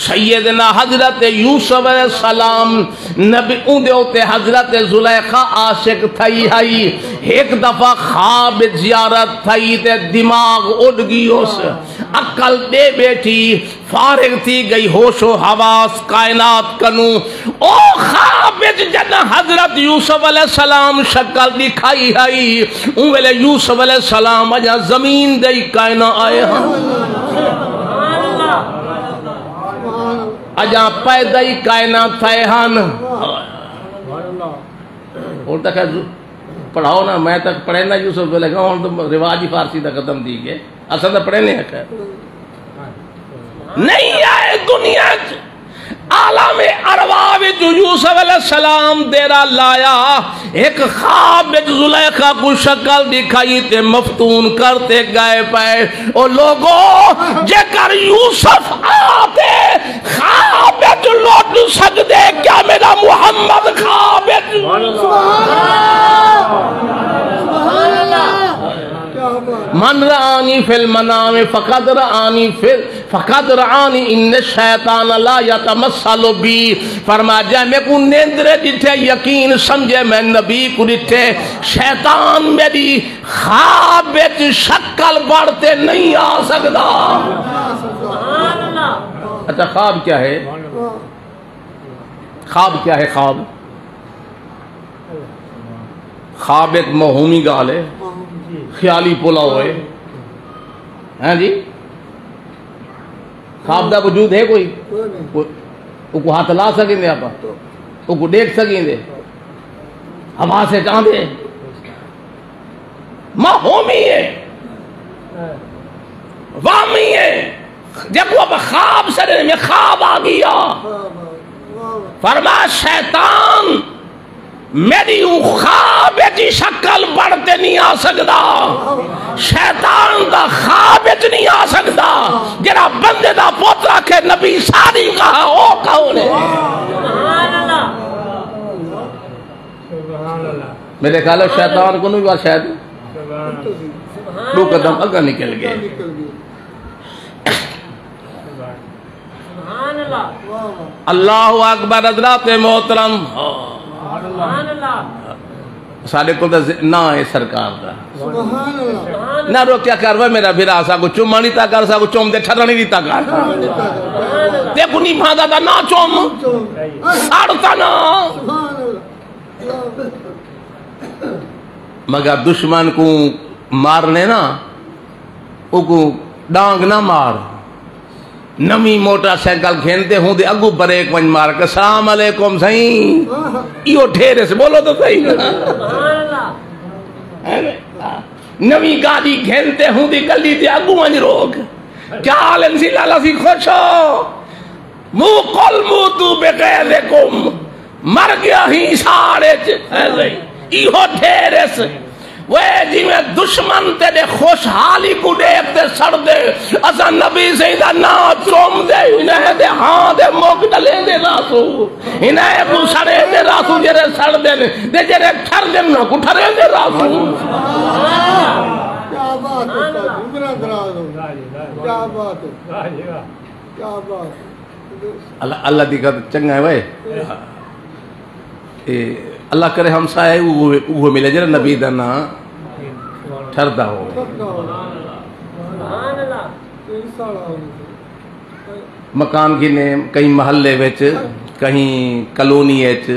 سیدنا حضرت یوسف علیہ السلام نبی، اوندے اتے حضرت زلیخا عاشق تھئی ہئی۔ ہک دفعہ خواب وچ زیارت تھئی تے دماغ اݙ ڳیوس، عقل ݙے ٻیٹھی، فارغ تھی ڳئی ہوش و حواس کائنات کنوں۔ او خواب وچ جݙاں حضرت یوسف علیہ السلام شکل ݙکھائی ہئی، اوں ویلے یوسف علیہ السلام اڄاں زمین دے ہی کائناں آئے ہن۔ اڄاں پیدا ہی کائنات تھئے ہن۔ ہݨ تاں خیر پڑھاؤ نا، میں تاں پڑھیندا یوسف ویلے، ہݨ تاں رواج ہی فارسی دا ختم تھی ڳئے۔ اساں تاں پڑھیندے ہیں خیر۔ نہیں آئے دنیا چ، عالم ارواح وچ یوسف علیہ السلام ڈیرہ لایا۔ ہک خواب وچ زلیخا کوں شکل ݙکھائی تے مفتون کر تے ڳئے پئے۔ او لوگو، جے کر یوسف آتے خواب وچ لٹ سڳدے، کیا میرا محمد خواب وچ؟ سبحان اللہ۔ سبحان اللہ۔ کیا بات۔ من رآنی فی المنام فقد رآنی فی ال-، فقد رآنی ان الشیطان لا یتمثل بی۔ فرمایا، جے میکوں نیندرے ݙٹھے، یقین سمجھے میں نبی کوں ݙٹھے، شیطان میݙی خواب وچ شکل بݨ تے نہیں آ سڳدا۔ اچھا، خواب کیا ہے؟ خواب کیا ہے؟ خواب، خواب ایک موہومی ڳالھ ہے، خیالی پلا ہوئے۔ ہاں جی، خواب دا وجود ہے کوئی؟ کوئی نہیں۔ کوئی، اوکوں ہتھ لا سڳیندے آپاں؟ تو۔ اوکوں ݙیکھ سڳیندے؟ حواس اچ آندے؟ موہومی ہے، وہمی ہے۔ جیکوں آپاں خواب سݙیندے، میں خواب آ ڳیا۔ فرمایا، شیطان میݙی اوں خواب وچ ہی شکل بݨ تے نہیں آ سڳدا۔ شیطان دا خواب وچ نہیں آ سڳدا۔ جیڑھا بندے دا پتر آکھے، نبی ساݙی کہا، او کون ہے؟ میرے خیال ہے شیطان کو نہیں ہوا، شاید ݙو قدم اڳاں نکل ڳئے۔ سبحان اللہ۔ اللہ اکبر، حضرات محترم۔ سبحان اللہ۔ ساݙے کول تاں ز-، ناں ہے سرکار دا۔ سبحان اللہ۔ نہ روکیا کر وے میرا بھرا، ساکوں چمݨ ݙتا کر، ساکوں چم تے ٹھرݨ ݙتا کر۔ ٹھرݨ ݙتا کر۔ تے کوں نبھاندا تاں نہ چم۔ چم۔ سڑ تاں نہ۔ سبحان اللہ۔ مگر دشمن کوں مارݨے نا، اوکوں ݙانگ نہ مار۔ نویں موٹر سائیکل گھن تے ہوندے اڳوں بریک ونڄ مار کے، "السلام علیکم سئیں۔" ایہو ڈھیر ہے، بولو تو صحیح نا۔ نویں گاݙی گھن تے ہوندی ڳلی دے اڳوں ونڄ روک، "کیا حال ہے سی لالا سی، خوش ہو؟" مو-، "قل موتوا بغیظکم۔" مر ڳیا ہیں ساڑ اچ، ہے سئیں۔ ایہو ڈھیر اس۔ وے جیویں دشمن تیݙے خوشحالی کوں ݙیکھ تے سڑدے، اساں نبی سئیں دا ناں چومدے، انہیں دے ہاں دے مک ݙلیندے رہسوں۔ انہیں کوں سڑیندے رہسوں جیڑھے سڑدن، تے جیڑھے ٹھردن انہاں کوں ٹھریندے رہسوں۔ کیا بات ہے استاد، عمراں دراز ہو۔ کیا بات ہے۔ کیا بات ہے۔ اللہ، اللہ دی قدر چنڳا ہے وے۔ اے اللہ کرے ہمسایہ اوہو، اوہو ملے جیڑھا نبی دا ناں ٹھردا ہووے۔ مکان گھنے کہیں محلے وچ، کہیں کالونی وچ،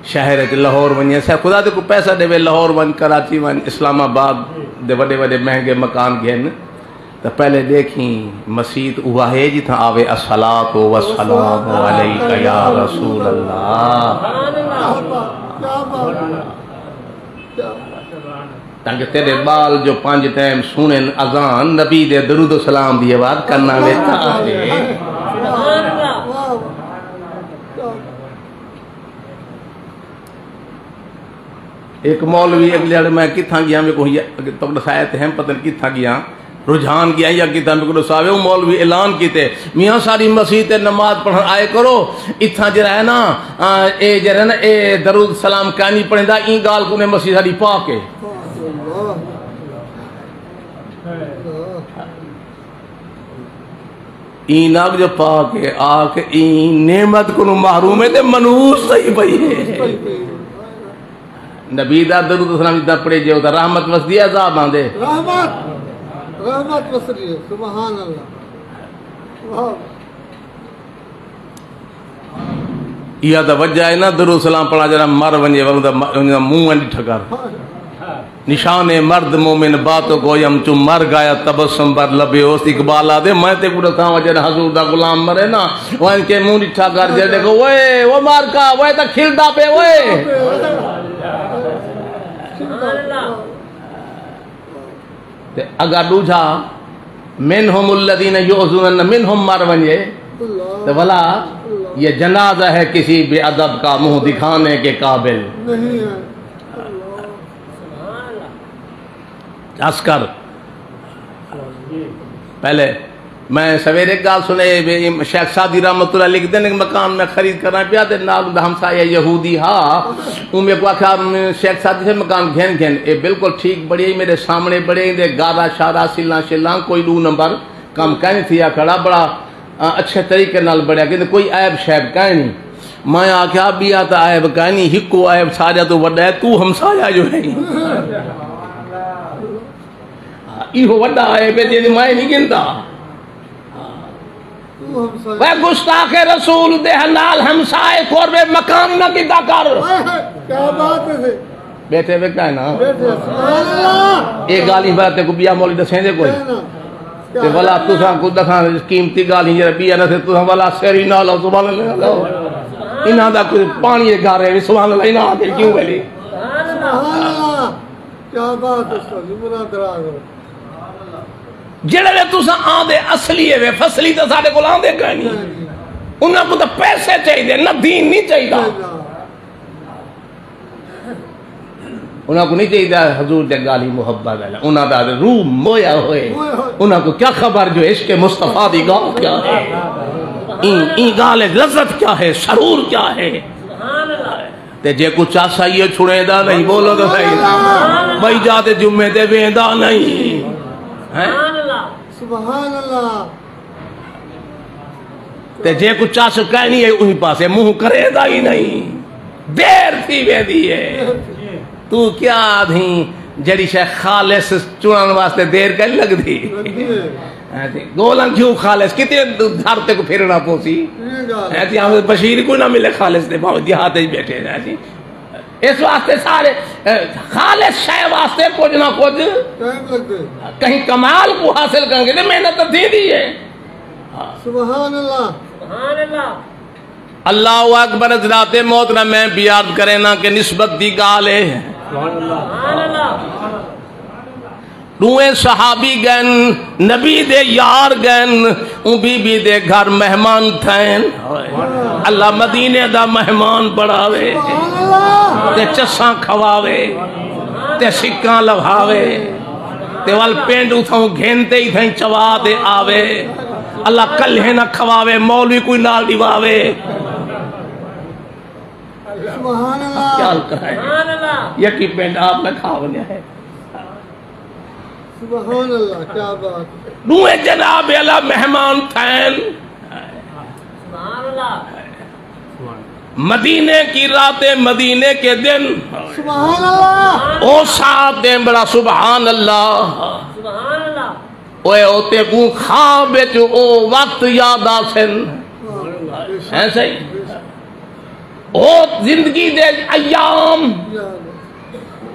شہر وچ، لاہور ونڄے، سا خدا تے کوئی پیسہ ݙیوے، لاہور ونڄ، کراچی ونڄ، اسلام آباد دے وݙے وݙے مہنگے مکان گھن، تاں پہلے ݙیکھیں مسیت اوہا ہے جتھاں آوے، "الصلاۃ والسلام علیک یا رسول اللہ۔" تانکہ تیݙے ٻال جو پنج ٹائم سُݨن اذان، نبی دے درود و سلام دی آواز کناں وچ آوے۔ ہک مولوی اڳلے آڑے میں کتھاں ڳیا، میکوں تک ݙسایا تے ہم پتہ نہیں کتھاں ڳیا، رجحان ڳیا یا کتھاں، میکوں ݙساوے۔ او مولوی اعلان کیتے، "میاں ساݙی مسیت تے نماز پڑھݨ آئے کرو، اتھاں جیڑھا ہے نا، آ، اے جیڑھا ہے نا، اے درود سلام کائنی پڑھیندا، ایں ڳالھ کوں نے مسیت ساݙی پاک ہے۔" ایں نہ آکھ جو پاک ہے، آکھ ایں نعمت کنوں محروم ہے تے منحوس تھئی پئی ہے۔ نبی دا درود و سلام جتنا پڑھے جے، اتنا رحمت وسدی ہے، عذاب آندے۔ رحمت، رحمت وسدی ہے۔ سبحان اللہ۔ واہ۔ ایہا تاں وجہ ہے نا، درود سلام پڑھا جڑا مر ونجے، ولوں دا م-، ونجے دا منہ ونج ٹھکر۔ نشان مرد مومن باتوں گویم، چوں مر گایا تبسم بر لبِ اوست۔ اقبال آہدے، میں تیکوں ݙساواں، جݙاں حضور دا غلام مرے نا، ونج کے منہ ݙٹھا کر جے ݙیکھو، اوئے، او مر کا، اوئے تاں کھلدا پئے، اوئے۔ تے اگر ݙوجھا منهم الذين يؤذون، منهم مر ونڄے، تے ولا یہ جنازہ ہے کسی بے ادب کا، منہ دکھانے کے قابل نہیں ہے۔ عسکر، پہلے میں سویرے ڳالھ سݨے، شیخ سعدی رحمۃ اللہ لکھدے نے، مکان میں خرید کرنا پیا، تے نال اوندا ہمسایہ یہودی ہا، اوں میکوں آکھیا، "شیخ سعدی سے مکان گھن گھن۔" اے بالکل ٹھیک بݨی، میݙے سامݨے بݨی، ایندے گارا شارا، سلاں شلاں، کوئی ݙو نمبر کم کائنی تھیا کھڑا، بڑا، آ، اچھے طریقے نال بݨیا، کیندے کوئی عیب شیب کائنی۔ میں آکھیا، "ٻیا تاں عیب کائنی، ہکو عیب ساریاں توں وݙا ہے، توں ہمسایہ جو ہیں۔" ایہو وݙا عیب ہے جیندی میں نہیں گندا۔ توں ہمسایہ۔ اے گستاخ رسول دے نال ہمسائے قرب مکان نہ کیتا کر۔ ہائے ہائے، کیا بات ہے۔ بیٹھے وے کائے نا۔ بیٹھے، سبحان اللہ۔ اے ڳالھ ہی بات ہے، کوئی ٻیا مولوی ݙسیندے کوئی؟ کیا نا؟ تے ولا تساں کوں ݙساں قیمتی ڳالھ ہی، جڑا ٻیا نہ تھے، تساں ولا سر ہی نہ لاؤ، سبحان اللہ لاؤ۔ انہاں دا کوئی پاݨی ہے گھر ہے، سبحان اللہ، انہاں آ کے کیوں ویلی؟ سبحان اللہ۔ کیا بات ہے، سر، عمراں دراز ہو۔ جیڑھے ویلے تساں آندے اصلی ہے وے، فصلی تاں ساݙے کول آندے کائنی۔ انہاں کوں تاں پیسے چاہیدے، نہ دین نہیں چاہیدا۔ انہاں کوں نہیں چاہیدا حضور دے ڳالھ ہی محبت ہے، انہاں دا روح مویا ہوئے۔ انہاں کوں کیا خبر جو عشق مصطفیٰ دی ڳالھ کیا ہے، ایں، ایں ڳالھ لذت کیا ہے، سرور کیا ہے۔ تے جیکوں چس آئی ہے چھڑیندا نہیں، بولو تو صحیح۔ ٻئی جاہ تے جمعے تے ویندا نہیں۔ ہیں؟ سبحان اللہ۔ تے جیکوں چس کائنی ہے، ایں پاسے منہ کریندا ہی نہیں، دیر تھی ویندی ہے۔ توں کیا آدھیں، جڑی شے خالص چݨݨ واسطے دیر کائنی لڳدی؟ لڳدی ہے۔ ہاں جی، ڳولاں کیوں خالص؟ کتنے دھر تے کوں پھرݨا پوسی؟ یہ ڳالھ ہے۔ ہاں جی، ہاں، بشیر کوئی نہ ملے خالص دے، بھاویں دیہات وچ بیٹھے ہیں جی۔ اس واسطے سارے، اے، خالص شے واسطے کجھ نہ کجھ ٹائم لڳدے۔ کہیں کمال کوں حاصل کرݨ کے لیے محنت تاں تھیندی ہے۔ سبحان اللہ۔ سبحان اللہ۔ اللہ اکبر۔ حضرات محترم، میں بیان کرے نا کہ نسبت دی ڳالھ ہے۔ سبحان اللہ۔ ݙوہیں صحابی ڳئن، نبی دے یار ڳئن، اوں بی بی دے گھر مہمان تھئن۔ اللہ مدینے دا مہمان بݨاوے، تے چساں کھواوے، تے سکاں لواوے، تے ول پنڈ اتھاؤں گھن تے اتھائیں چوا تے آوے۔ اللہ کلھے نہ کھواوے، مولوی کوئی نال ݙیواوے۔ سبحان اللہ۔ خیال کرائے۔ سبحان اللہ۔ یکی پنڈ آپ نہ کھا ونڄے۔ سبحان اللہ، کیا بات ہے۔ ݙوہیں جناب اعلیٰ مہمان تھئن۔ سبحان اللہ۔ مدینے کی راتیں، مدینے کے دن۔ سبحان اللہ۔ او ساتھ دیں بڑا سبحان اللہ۔ سبحان اللہ۔ اوئے، او تیکوں خواب وچ او وقت یاد آسن۔ ہیں صحیح؟ او زندگی دے ایام۔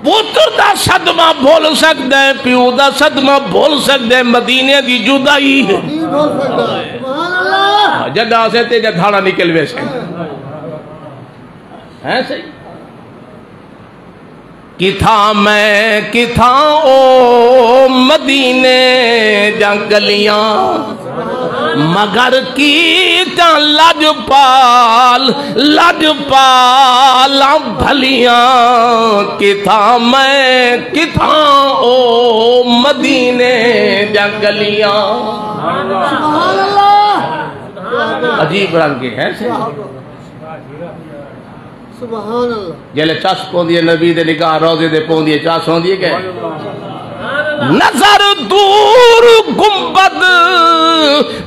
پتر دا صدمہ بھل سڳدے، پیو دا صدمہ بھل سڳدے، مدینے دی جدائی۔ نہیں بھل سڳدا۔ سبحان اللہ۔ جݙاں اسے تیݙا دھاڑا نکل ویسے۔ ہیں صحیح؟ کتھاں میں، کتھاں او مدینے دیاں گلیاں، مگر کیتاں لڄپال، لڄپالاں بھلیاں۔ کتھاں میں، کتھاں او مدینے دیاں گلیاں۔ سبحان اللہ۔ عجیب رنگ ہے۔ سبحان اللہ۔ جیلے چس پوندی ہے نبی دے نگاہ روضے دے پوندی ہے، چس ہوندی ہے کہ؟ نظر دور گنبد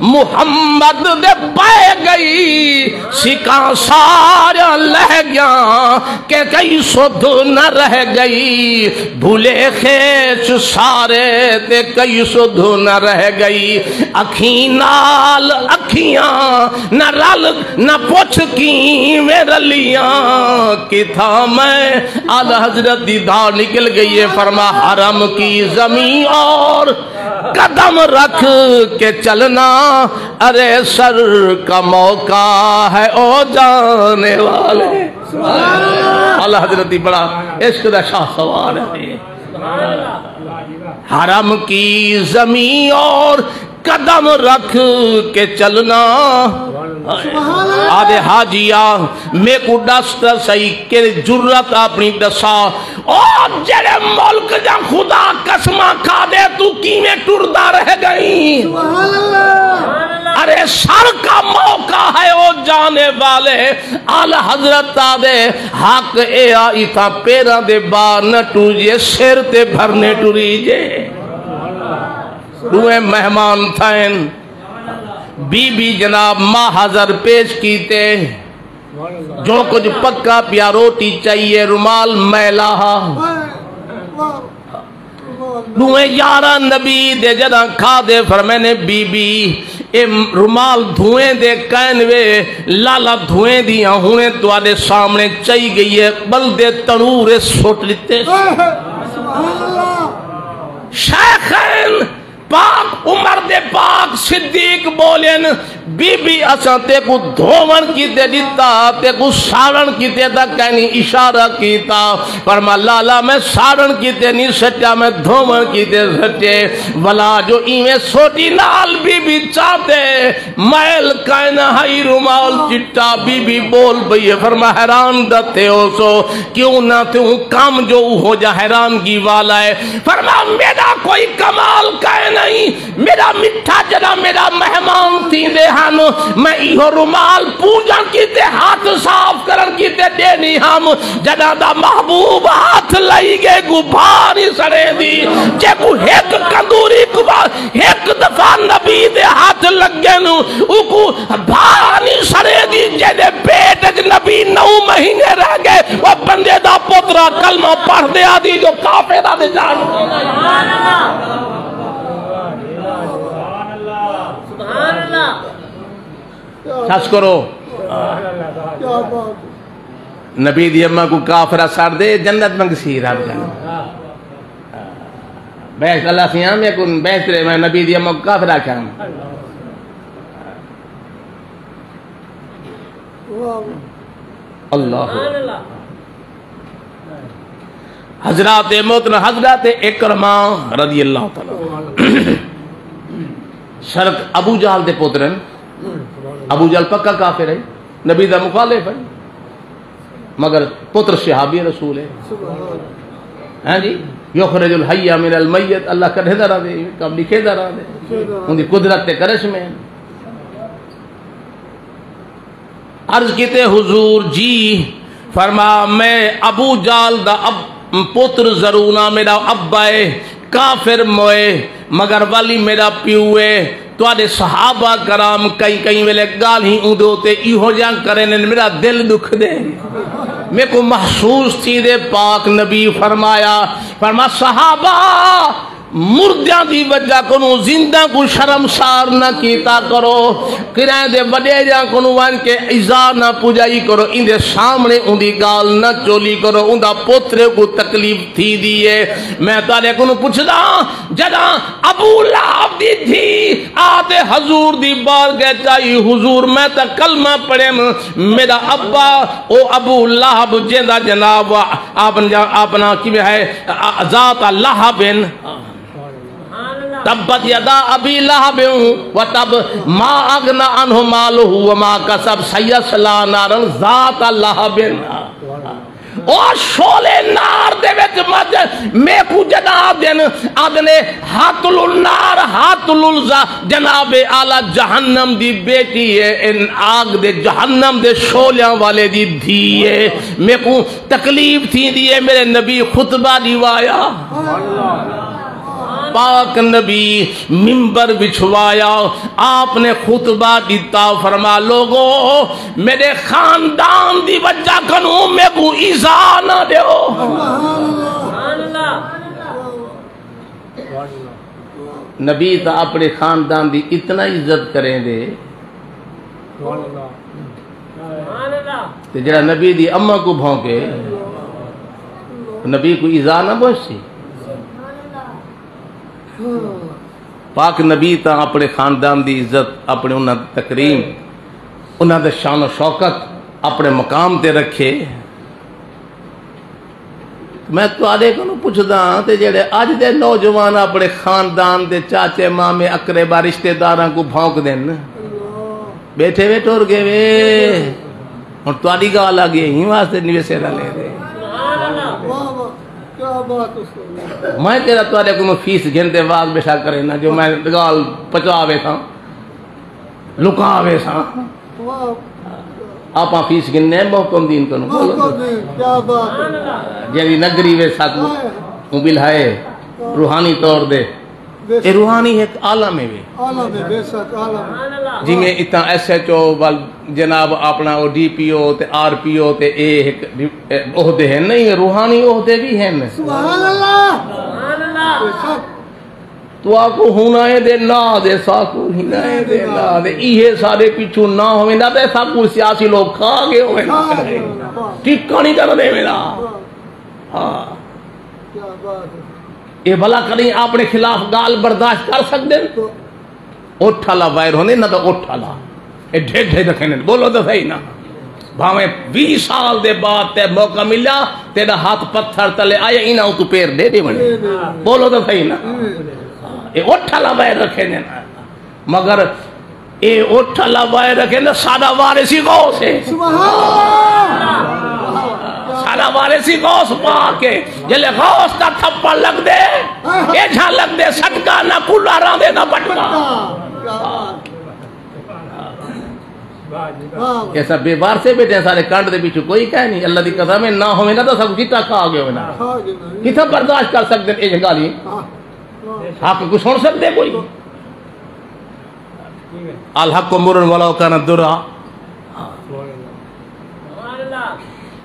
محمد دے پئے ڳئی، سکاں ساریاں لہہ ڳیاں کہ کئی سدھ نہ رہ ڳئی۔ بھلے خیش سارے تے کئی سدھ نہ رہ ڳئی۔ اکھیں نال اکھیاں نہ رل، نہ پچھ کیویں رلیاں، کتھاں میں آل حضرت دی دھاڑ نکل ڳئی ہے۔ فرما، حرم کی زمین اور قدم رکھ کے چلنا، ارے سر کا موقع ہے او جانے والے۔ آل حضرت دی بڑا عشق دا شاہ سوار ہے۔ حرم کی زمین اور قدم رکھ کے چلنا۔ آدھے، حاجیا، میکوں ݙس تاں سہی، کیڑھی جرات اپݨی ݙساں۔ او جیڑھے ملک دیاں خدا قسماں کھادے، توں کیویں ٹردا رہ ڳئیں؟ سبحان اللہ۔ ارے سر کا موقع ہے او جانے والے۔ آل حضرت آدھے، حق اے آ، اتھاں پیراں دے بار نہ ٹریجے، سر تے بھرنے ٹریجے۔ ݙوہیں مہمان تھئن۔ بی بی جناب ماہ حاضر پیش کیتے، جو کجھ پکا پیا، روٹی چاہیے، رومال میلا ہا۔ ݙوہیں یاراں نبی دے جݙاں کھادے، فرمیندے، بی بی، اے رومال دھوئیں دے کائن وے، لالا دھوئیں دیاں ہݨے تہاݙے سامݨے چائی ڳئی ہے، ٻلدے تنور اچ سٹ ݙتے۔ شیخین پاک عمر دے پاک صدیق ٻولن، بی بی، اساں تیکوں دھووݨ کیتے ݙتا، تیکوں ساڑݨ کیتے تاں کائنی۔ اشارہ کیتا، فرمایا، لالا، میں ساڑݨ کیتے نہیں سٹیا، میں دھووݨ کیتے سٹے۔ ولا جو ایویں سوٹی نال بی بی چاتے، میل کائنا ہئی، رومال چٹا۔ بی بی ٻول پئی ہے، فرمایا، حیران دا تھیوسو، کیوں نہ تھیوں، کم جو اوہو جا حیرانگی والا ہے۔ فرمایا، میݙا کوئی کمال کائنی، میݙا مٹھا جݙاں میݙا مہمان تھیندے ہن، میں ایہو رومال پوجݨ کیتے، ہتھ صاف کرݨ کیتے ݙیندی ہم۔ جݙاں دا محبوب ہتھ لئی ڳئے، کوں بھا نہیں سڑیندی۔ جیکوں ہک کندوری کوں با-، ہک دفعہ نبی دے ہتھ لڳن، اوکوں بھا نہیں سڑیندی۔ جیندے پیٹ اچ نبی نو مہینے رہ ڳئے، او بندے دا پترا کلمہ پڑھدے آدھی جو کافر آدھے جان۔ سبحان اللہ۔ سس کرو۔ نبی دی اماں کوں کافرہ سݙ دے، جنت منگسی رب کن۔ بہشت اللہ سیاں، میں کوں بہشت رے، میں نبی دی اماں کوں کافرہ آکھاں۔ اللہ۔ حضرات محترم، حضرت عکرمہ رضی اللہ تعالیٰ عنہ۔ سرک ابو جہل دے پتر ہن۔ ابو جہل پکا کافر ہے، نبی دا مخالف ہے، مگر پتر صحابی رسول ہے۔ ہاں جی، یخرج الحی من المیت، اللہ کڈھیندا رہندے، کم لکھیندا رہندے، اوندی قدرت تے کرشمے۔ عرض کیتے، حضور جی، فرمایا، میں ابو جہل دا اب-، پتر ضرور ہاں، میݙا ابا ہے، کافر موئے، مگر ولی میݙا پیو ہے۔ تہاݙے صحابہ کرام کئی کئی ویلے ڳالھیں اوندے اتے ایہو جیاں کریندن، میݙا دل ݙکھدے۔ میکوں محسوس تھیندے، پاک نبی فرمایا، فرمایا، صحابہ، مردیاں دی وجہ کنوں زندہ کوں شرمسار نہ کیتا کرو، کرائیں دے وݙیریاں کنوں ونڄ کے ایذا نہ پڄائی کرو، ایندے سامݨے اوندی ڳالھ نہ چولی کرو، اوندا پتر کوں تکلیف تھیندی ہے۔ میں تہاݙے کنوں پچھداں، جݙاں ابو لہب دی دھی آ تے حضور دی بارگاہ چ آئی، حضور میں تاں کلمہ پڑھیم، میݙا ابا او ابو لہب جیندا جناب اپݨا، اپݨا کیویں ہے، ذات لہب۔ تبت یدا ابی لہب و تب، ما اغنی عنہ مالہ و ما کسب، سیصلی نارا ذات لہب۔ او شعلے نار دے وچ مج، میکوں جݙاں آدھن، آدھن ہاتل النار، ہاتل الز-، جناب اعلیٰ جہنم دی بیٹی ہے، ان آگ دے جہنم دے شعلیاں والے دی دھی ہے۔ میکوں تکلیف تھیندی ہے، میرے نبی خطبہ ݙیوایا۔ پاک نبی ممبر بچھوایا، آپ نے خطبہ ݙتا، فرما، لوگو، میرے خاندان دی وجہ کنوں میکوں ایذا نہ ݙیو۔ نبی تاں اپݨے خاندان دی اتنا عزت کریندے، تے جڑا نبی دی اماں کوں بھونکے، نبی کوں ایذا نہ پہنچسی۔ پاک نبی تاں اپݨے خاندان دی عزت، اپݨے انہاں دی تکریم، انہاں دا شان و شوکت اپݨے مقام تے رکھے۔ میں تہاݙے کنوں پچھدا ہاں، تے جڑے اڄ دے نوجوان اپݨے خاندان دے چاچے، مامے، اقربا، رشتہ داراں کوں بھونک دین، ٻیٹھے وے ٹر ڳئے وے۔ ہݨ تہاݙی ڳالھ آ ڳئی، ایں واسطے نویسے نہ لے دے۔ میں کہڑا تہاݙے کولوں فیس گھن تے واز ٻیٹھا کرے نہ، جو میں ڳالھ پچا ویساں، لکا ویساں۔ آپاں فیس گھننے محکم دین کنوں۔ بولو تو۔ جیڑھی نگری وچ ساکوں اوں ٻلہائے، روحانی طور دے، اے روحانی ہک عالم ہے وے۔ عالم ہے، بے شک عالم ہے۔ جیویں اتھاں ایس ایچ او ول جناب اپݨا او ڈی پی او تے آر پی او تے اے ہک ڈی-، اے عہدے ہن، نہیں، روحانی عہدے وی ہن۔ سبحان اللہ۔ بے شک۔ تہاکوں ہنائیں دے ناں دے، ساکوں ہنائیں دے ناں دے۔ ایہے ساݙے پچھوں نہ ہوویندا تے ساکوں سیاسی لوگ کھا ڳئے ہوویندے۔ کھا ڳئے ہوویندے۔ ٹکا نہیں کر ݙیویندا۔ ہاں۔ کیا بات ہے۔ اے بھلا کݙیں اپݨے خلاف ڳالھ برداشت کر سڳدن؟ اٹھ آلا وائر ہوندے، انہاں دا اٹھ آلا۔ اے ڈھڈ ڈھڈ رکھیندن۔ بولو تاں صحیح نا۔ بھاویں ویہہ سال دے بعد تے موقع ملیا، تیݙا ہتھ پتھر تلے آیا، انہاں اتوں پیر ݙے ݙیوݨے۔ بولو تاں صحیح نا۔ اے اٹھ آلا وائر رکھیندن۔ مگر اے اٹھ آلا وائر رکھیندے، ساݙا وارث ہی غوث ہے۔ سبحان اللہ۔ ساݙا وارث ہی غوث پاک ہے۔ جلے غوث دا تھپڑ لڳدے، ایجھا لڳدے سٹکا، نہ کولر آندے نہ بٹکا۔ کیا بات۔ واہ، واہ۔ ایسا بے وارثے ٻیٹھے سارے کنڈ دے پچھوں کوئی کائے نہیں۔ اللہ دی قسم ہے، نہ ہوویندا تاں سب چٹا کھا ڳئے ہوویندے۔ کھا ڳئے ہوویندے۔ کتھاں برداشت کر سڳدے اے ڳالھیں؟ ہاں۔ واہ۔ حق کوں سݨ سڳدے کوئی؟ الحق مر ولو کان درا۔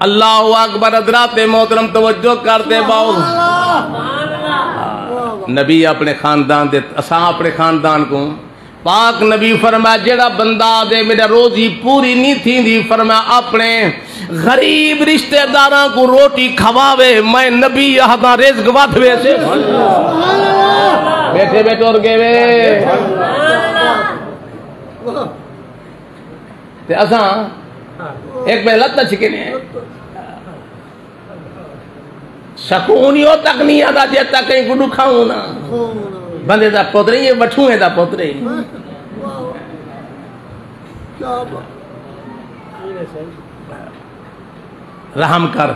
اللہ اکبر، حضرات محترم توجہ کر تے باؤ۔ نبی اپݨے خاندان دے، اساں اپݨے خاندان کوں، پاک نبی فرمایا، جیڑھا بندہ آہدے میݙا روزی پوری نہیں تھیندی، فرمایا، اپݨے غریب رشتہ داراں کوں روٹی کھواوے، میں نبی آہداں رزق ودھ ویسے۔ ٻیٹھے ٻیٹھے ٹر ڳئے وے۔ تے اساں ہک ٻئے لت چھکینے۔ سکون ہی او تک نہیں آندا جے تک کہیں کوں ݙکھاؤں نہ۔ بندے دا پتر ہی، اے وٹھوئیں دا پتر ہی۔ رحم کر۔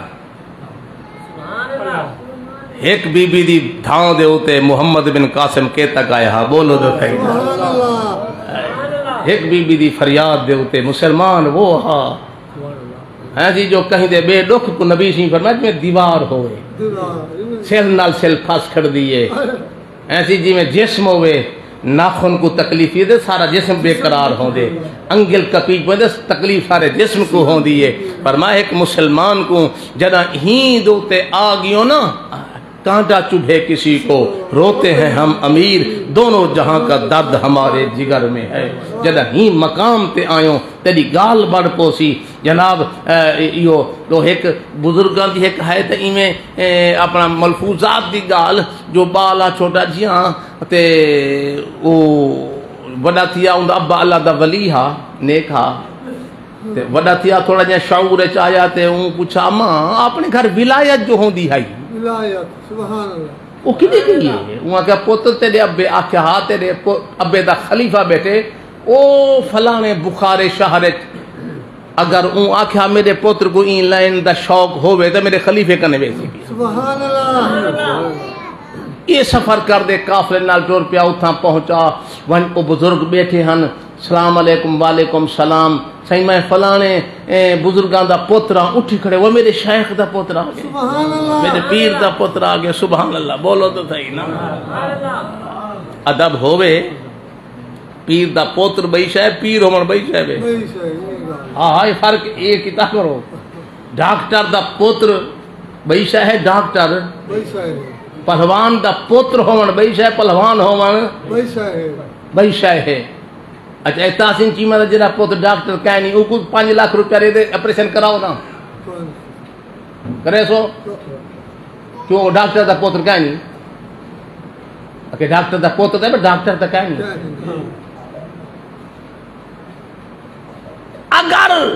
ہک بی بی دی دھاؤں دے اتے محمد بن قاسم کیتک آیا ہا، بولو تو صحیح۔ ہک بی بی دی فریاد دے اتے مسلمان وہ ہا۔ ہیں جی، جو کہیں دے ٻئے ݙکھ کوں نبی سئیں فرمایا جیویں دیوار ہووے، سلھ نال سلھ پھس کھڑدی ہے۔ ہیں جی، جیویں جسم ہووے، ناخن کوں تکلیف تھیوے تے سارا جسم بے قرار ہوندے، انگل کپی پوندے، تکلیف سارے جسم کوں ہوندی ہے۔ فرمایا، ہک مسلمان کوں جݙاں ہیند اتے آ ڳیو نا، کانٹا چبھے کسی کو، روتے ہیں ہم امیر، دونوں جہاں کا درد ہمارے جگر میں ہے۔ جݙاں ہی مقام تے آیوں، تیݙی ڳالھ بݨ پوسی۔ جناب، اے، ایہو تو ہک بزرگاں دی ہک ہے تے ایویں، اے، اپݨا ملفوظات دی ڳالھ، جو ٻال آ چھوٹا جیہاں تے او وݙا تھیا، اوندا ابا اللہ دا ولی ہا، نیک ہا۔ تے وݙا تھیا، تھوڑا جیہاں شعور اچ آیا تے اوں پچھا، اماں، اپݨے گھر ولایت جو ہوندی ہئی، ولایت، سبحان اللہ۔ او کݙی ڳئی ہے؟ اوں آکھیا، پتر، تیݙے ابے آکھیا ہا، تیݙے پ-، ابے دا خلیفہ ٻیٹھے، او فلاݨے بخارے شہر اچ، اگر اوں آکھیا، میݙے پتر کوں ایں لائن دا شوق ہووے تاں میݙے خلیفے کنے ویسی۔ سبحان اللہ۔ اے سفر کردے قافلے نال ٹر پیا، اتھاں پہنچا، ونڄ او بزرگ ٻیٹھے ہن، سلام علیکم، وعلیکم سلام۔ سائیں، میں فلانے، اے، بزرگاں دا پتر ہاں، اٹھی کھڑے، وہ میرے شیخ دا پتر آ گئے، سبحان اللہ۔ میرے پیر دا پتر آ گئے، سبحان اللہ، بولو تو صحیح نا۔ ادب ہووے، پیر دا پتر بئی شے، پیر ہووݨ بئی شے وے۔ بئی شے، یہ گل۔ ہاں، ہاں، یہ فرق یہ کیتا کرو۔ ڈاکٹر دا پتر بئی شے ہے، ڈاکٹر۔ بئی شے ہے۔ پہلوان دا پتر ہووݨ بئی شے، پہلوان ہووݨ بئی شے ہے۔ بئی شے ہے۔ اچھا، اے تحسین چیمہ دا جیڑھا پتر ڈاکٹر کائنی، اوکوں پنج لکھ روپیہ ݙے تے آپریشن کراؤ نا۔ کرے سو؟ کیوں، او ڈاکٹر دا پتر کائنی؟ اکھے ڈاکٹر دا پتر تے ڈاکٹر تاں کائنی۔ اگر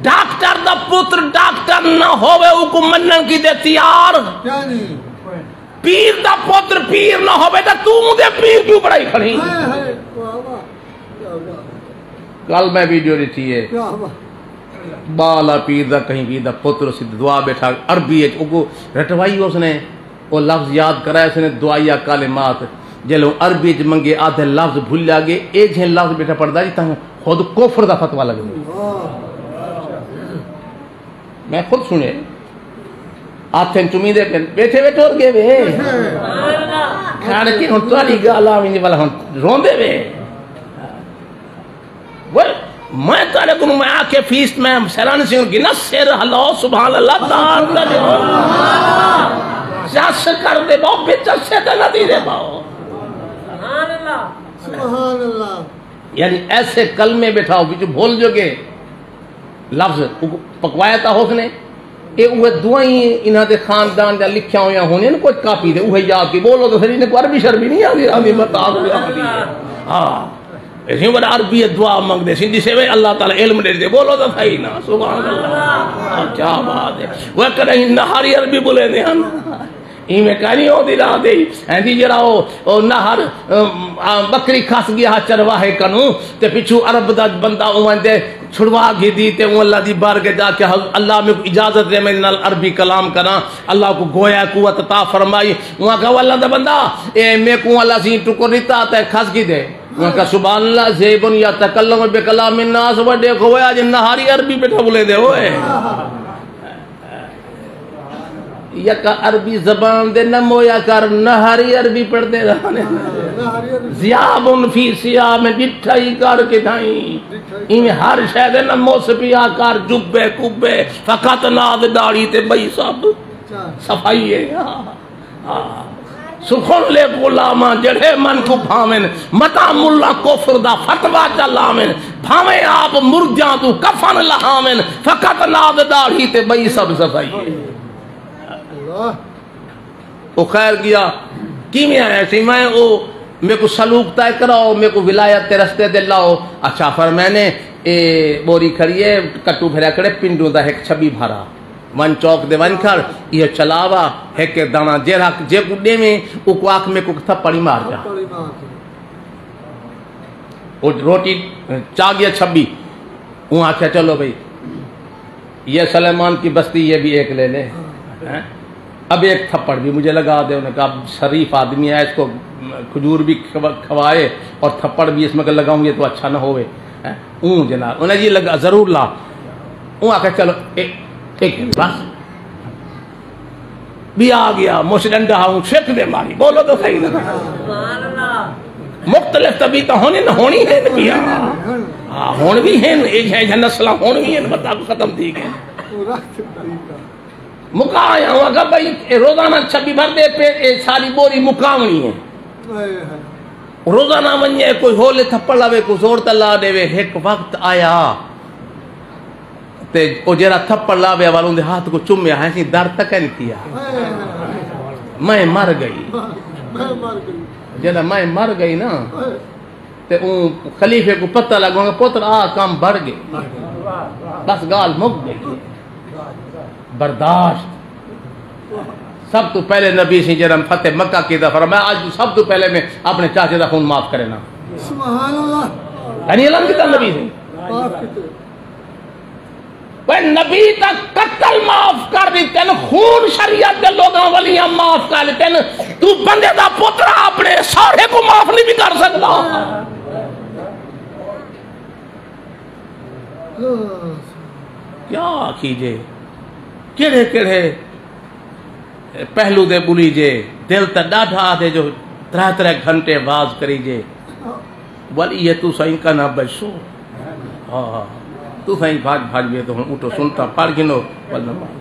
ڈاکٹر دا پتر ڈاکٹر نہ ہووے، اوکوں منݨ کیتے تیار؟ پیر دا پتر پیر نہ ہووے تاں توں اوندے پیر کیوں بݨائی کھڑی؟ ہائے ہائے، واہ واہ، کیا بات۔ کل میں ویڈیو ݙٹھی ہے۔ کیا بات۔ ٻالا پیر دا کہیں پیر دا پتر اسی دعا ٻیٹھا عربی اچ، اوکوں رٹوائی اس نے، او لفظ یاد کرائے اس نے، دعائیہ کلمات۔ جیلے عربی اچ منگے آدھے لفظ بھلیا ڳئے، اے جھیں لفظ ٻیٹھا پڑھدا جی تاں خود کفر دا فتویٰ لڳدے۔ میں خود سݨے، ہتھ چمیندے پن، ٻیٹھے ٻیٹھے ٹر ڳئے وے۔ کھڑ کے ہݨ تہاݙی ڳالھ آویں والا ہݨ روندے وے۔ وہ میں تہاݙے کوں میں آکھے فیس میں سیران سنگھ گنا سر ہلاؤ، سبحان اللہ، تار تے ݙیو۔ جس کر دے باؤ، بے چسے تے نہ دی دے باؤ۔ سبحان اللہ۔ یعنی ایسے کلمے ٻیٹھاؤ وچ بھل جو گے لفظ پکوایا تا ہوس نے۔ اے اوہے دعائیں انہاں دے خاندان دا لکھیاں ہویاں ہونیاں نا کچھ کاپی تے، اوہے یاد کی بولو تو سری نے کو عربی شربی نہیں آندی، آندی مت آ آندی۔ ہاں۔ اسی وڈا عربی دعا منگدے سی، ݙسے وے اللہ تعالیٰ علم ݙے ݙے، بولو تو صحیح نا، سبحان اللہ۔ کیا بات ہے۔ وہ کدی نہاری عربی بولے نے ہن۔ ایویں کائنی ہوندی رات دی۔ ہاں جی، جیڑھا او، او نہر، ام، آ، بکری کھس ڳیا ہا چرواہے کنوں، تے پچھوں عرب دا بندہ اوں دے چھڑوا گھدی، تے اوں اللہ دی بارگاہ جا کے، حض-، اللہ میکوں اجازت ݙے میں نال عربی کلام کراں۔ اللہ کوں گویا قوت عطا فرمائی۔ اوں آکھیا، "او اللہ دا بندہ، اے میکوں اللہ سیں ٹکر ݙتا تے کھس گھدے۔" اوں آکھیا، "سبحان اللہ، ذئب یتکلم بکلام الناس۔" وݙے کھویا جے نہاری عربی ٻیٹھا ٻولیندے ہوئے۔ یک عربی زبان دے نہ مویا کر، نہاری عربی پڑھدے رہنے۔ ذیاب فی ثیاب، ݙٹھائی کر کتھائیں۔ ایویں ہر شے دے نہ موس پیا کر، جبے کبے، فقط ناز ݙاڑھی تے ٻئی سب صفائی ہے۔ ہاں۔ سخن لے غلاماں جڑھے من کوں بھاوین، متاں ملا کفر دا فتویٰ چا لاوین، بھاویں آپ مردیاں توں کفن لہاوین، فقط ناز ݙاڑھی تے ٻئی سب صفائی۔ اللہ۔ او خیر ڳیا، کیویں آیا سی میں؟ او میکوں سلوک طے کراؤ، میکوں ولایت دے رستے تے لاؤ۔ اچھا، فرمائے نے، اے ٻوری کھڑی ہے، کٹو بھریا کھڑے، پنڈوں دا ہک چھبی بھرا۔ ونڄ چوک دے ونڄ کھڑ، ایہو چلاوا، ہک ہک داݨا جیڑھا جیکوں ݙیویں، اوکوں آکھ میکوں ہک تھپڑ ہی مار جا۔ او روٹی چا ڳیا چھبی۔ اوں آکھیا، "چلو بھئی، یہ سلیمان کی بستی، یہ بھی ایک لے لے۔" ہیں؟ "اب ایک تھپڑ بھی مجھے لگا دے۔" انہوں نے کہا، "اب شریف آدمی ہے، اس کو کھجور بھی کھو-، کھوائے اور تھپڑ بھی اس میں لگاؤں گے تو اچھا نہ ہوئے۔" ہیں؟ اوں جناب، انہاں جی لگا، "ضرور لا۔" اوں آکھیا، "چلو، ایک، ایک بس۔" ٻیا آ ڳیا، مچ ݙنڈا ہا، اوں چھک دے ماری۔ بولو تو صحیح نا۔ مختلف طبیعتاں ہونی نہ ہونی ہے نا ٻیا۔ ہاں، ہݨ وی ہن، اے جھے جھے نسلاں ہݨ وی ہن، مطلب ختم تھی ڳئے۔ مکا آیا ہوں، آکھا بھائی، اے روزانہ چھبی بھر دے پے، اے ساری ٻوری مکاوݨی ہے۔ روزانہ ونڄے، کوئی ہولے تھپڑ لاوے، کوئی زور تے لا ݙیوے۔ ہک وقت آیا، تے او جیڑھا تھپڑ لاوے، اول اوندے ہتھ کوں چمیا، ہائیں سی در تک نہیں کیا۔ میں مر ڳئی۔ جݙاں میں مر ڳئی نا، تے اوں خلیفے کوں پتہ لڳا کہ پتر آ کم بڑ ڳئے۔ بس ڳالھ مک ڳئی۔ برداشت۔ سب توں پہلے نبی سی جیڑھا فتح مکہ کیتا، فرمایا، "اڄ توں سب توں پہلے میں اپݨے چاچے دا خون معاف کرینا۔" سبحان اللہ۔ یعنی اعلان کیتا نبی سی۔ معاف کیتے۔ اوئے نبی تاں قتل معاف کر ݙتن، خون شریعت دے لوگاں ولیاں معاف کر ݙتن۔ توں بندے دا پتر اپݨے ساڑھے کوں معاف نہیں بھی کر سڳدا۔ کیا آکھیجے، کیڑھے کیڑھے پہلو دے ٻلیجے۔ دل تاں ݙاڈھا آہدے جو ترے ترے گھنٹے واز کریجے، ول ایہ تساں اینکا نہ بچسو۔ ہاں، تساں ہی بھڄ بھڄ وے تاں ہݨ اٹھو سنتاں پڑھ گھنو، ول نماز۔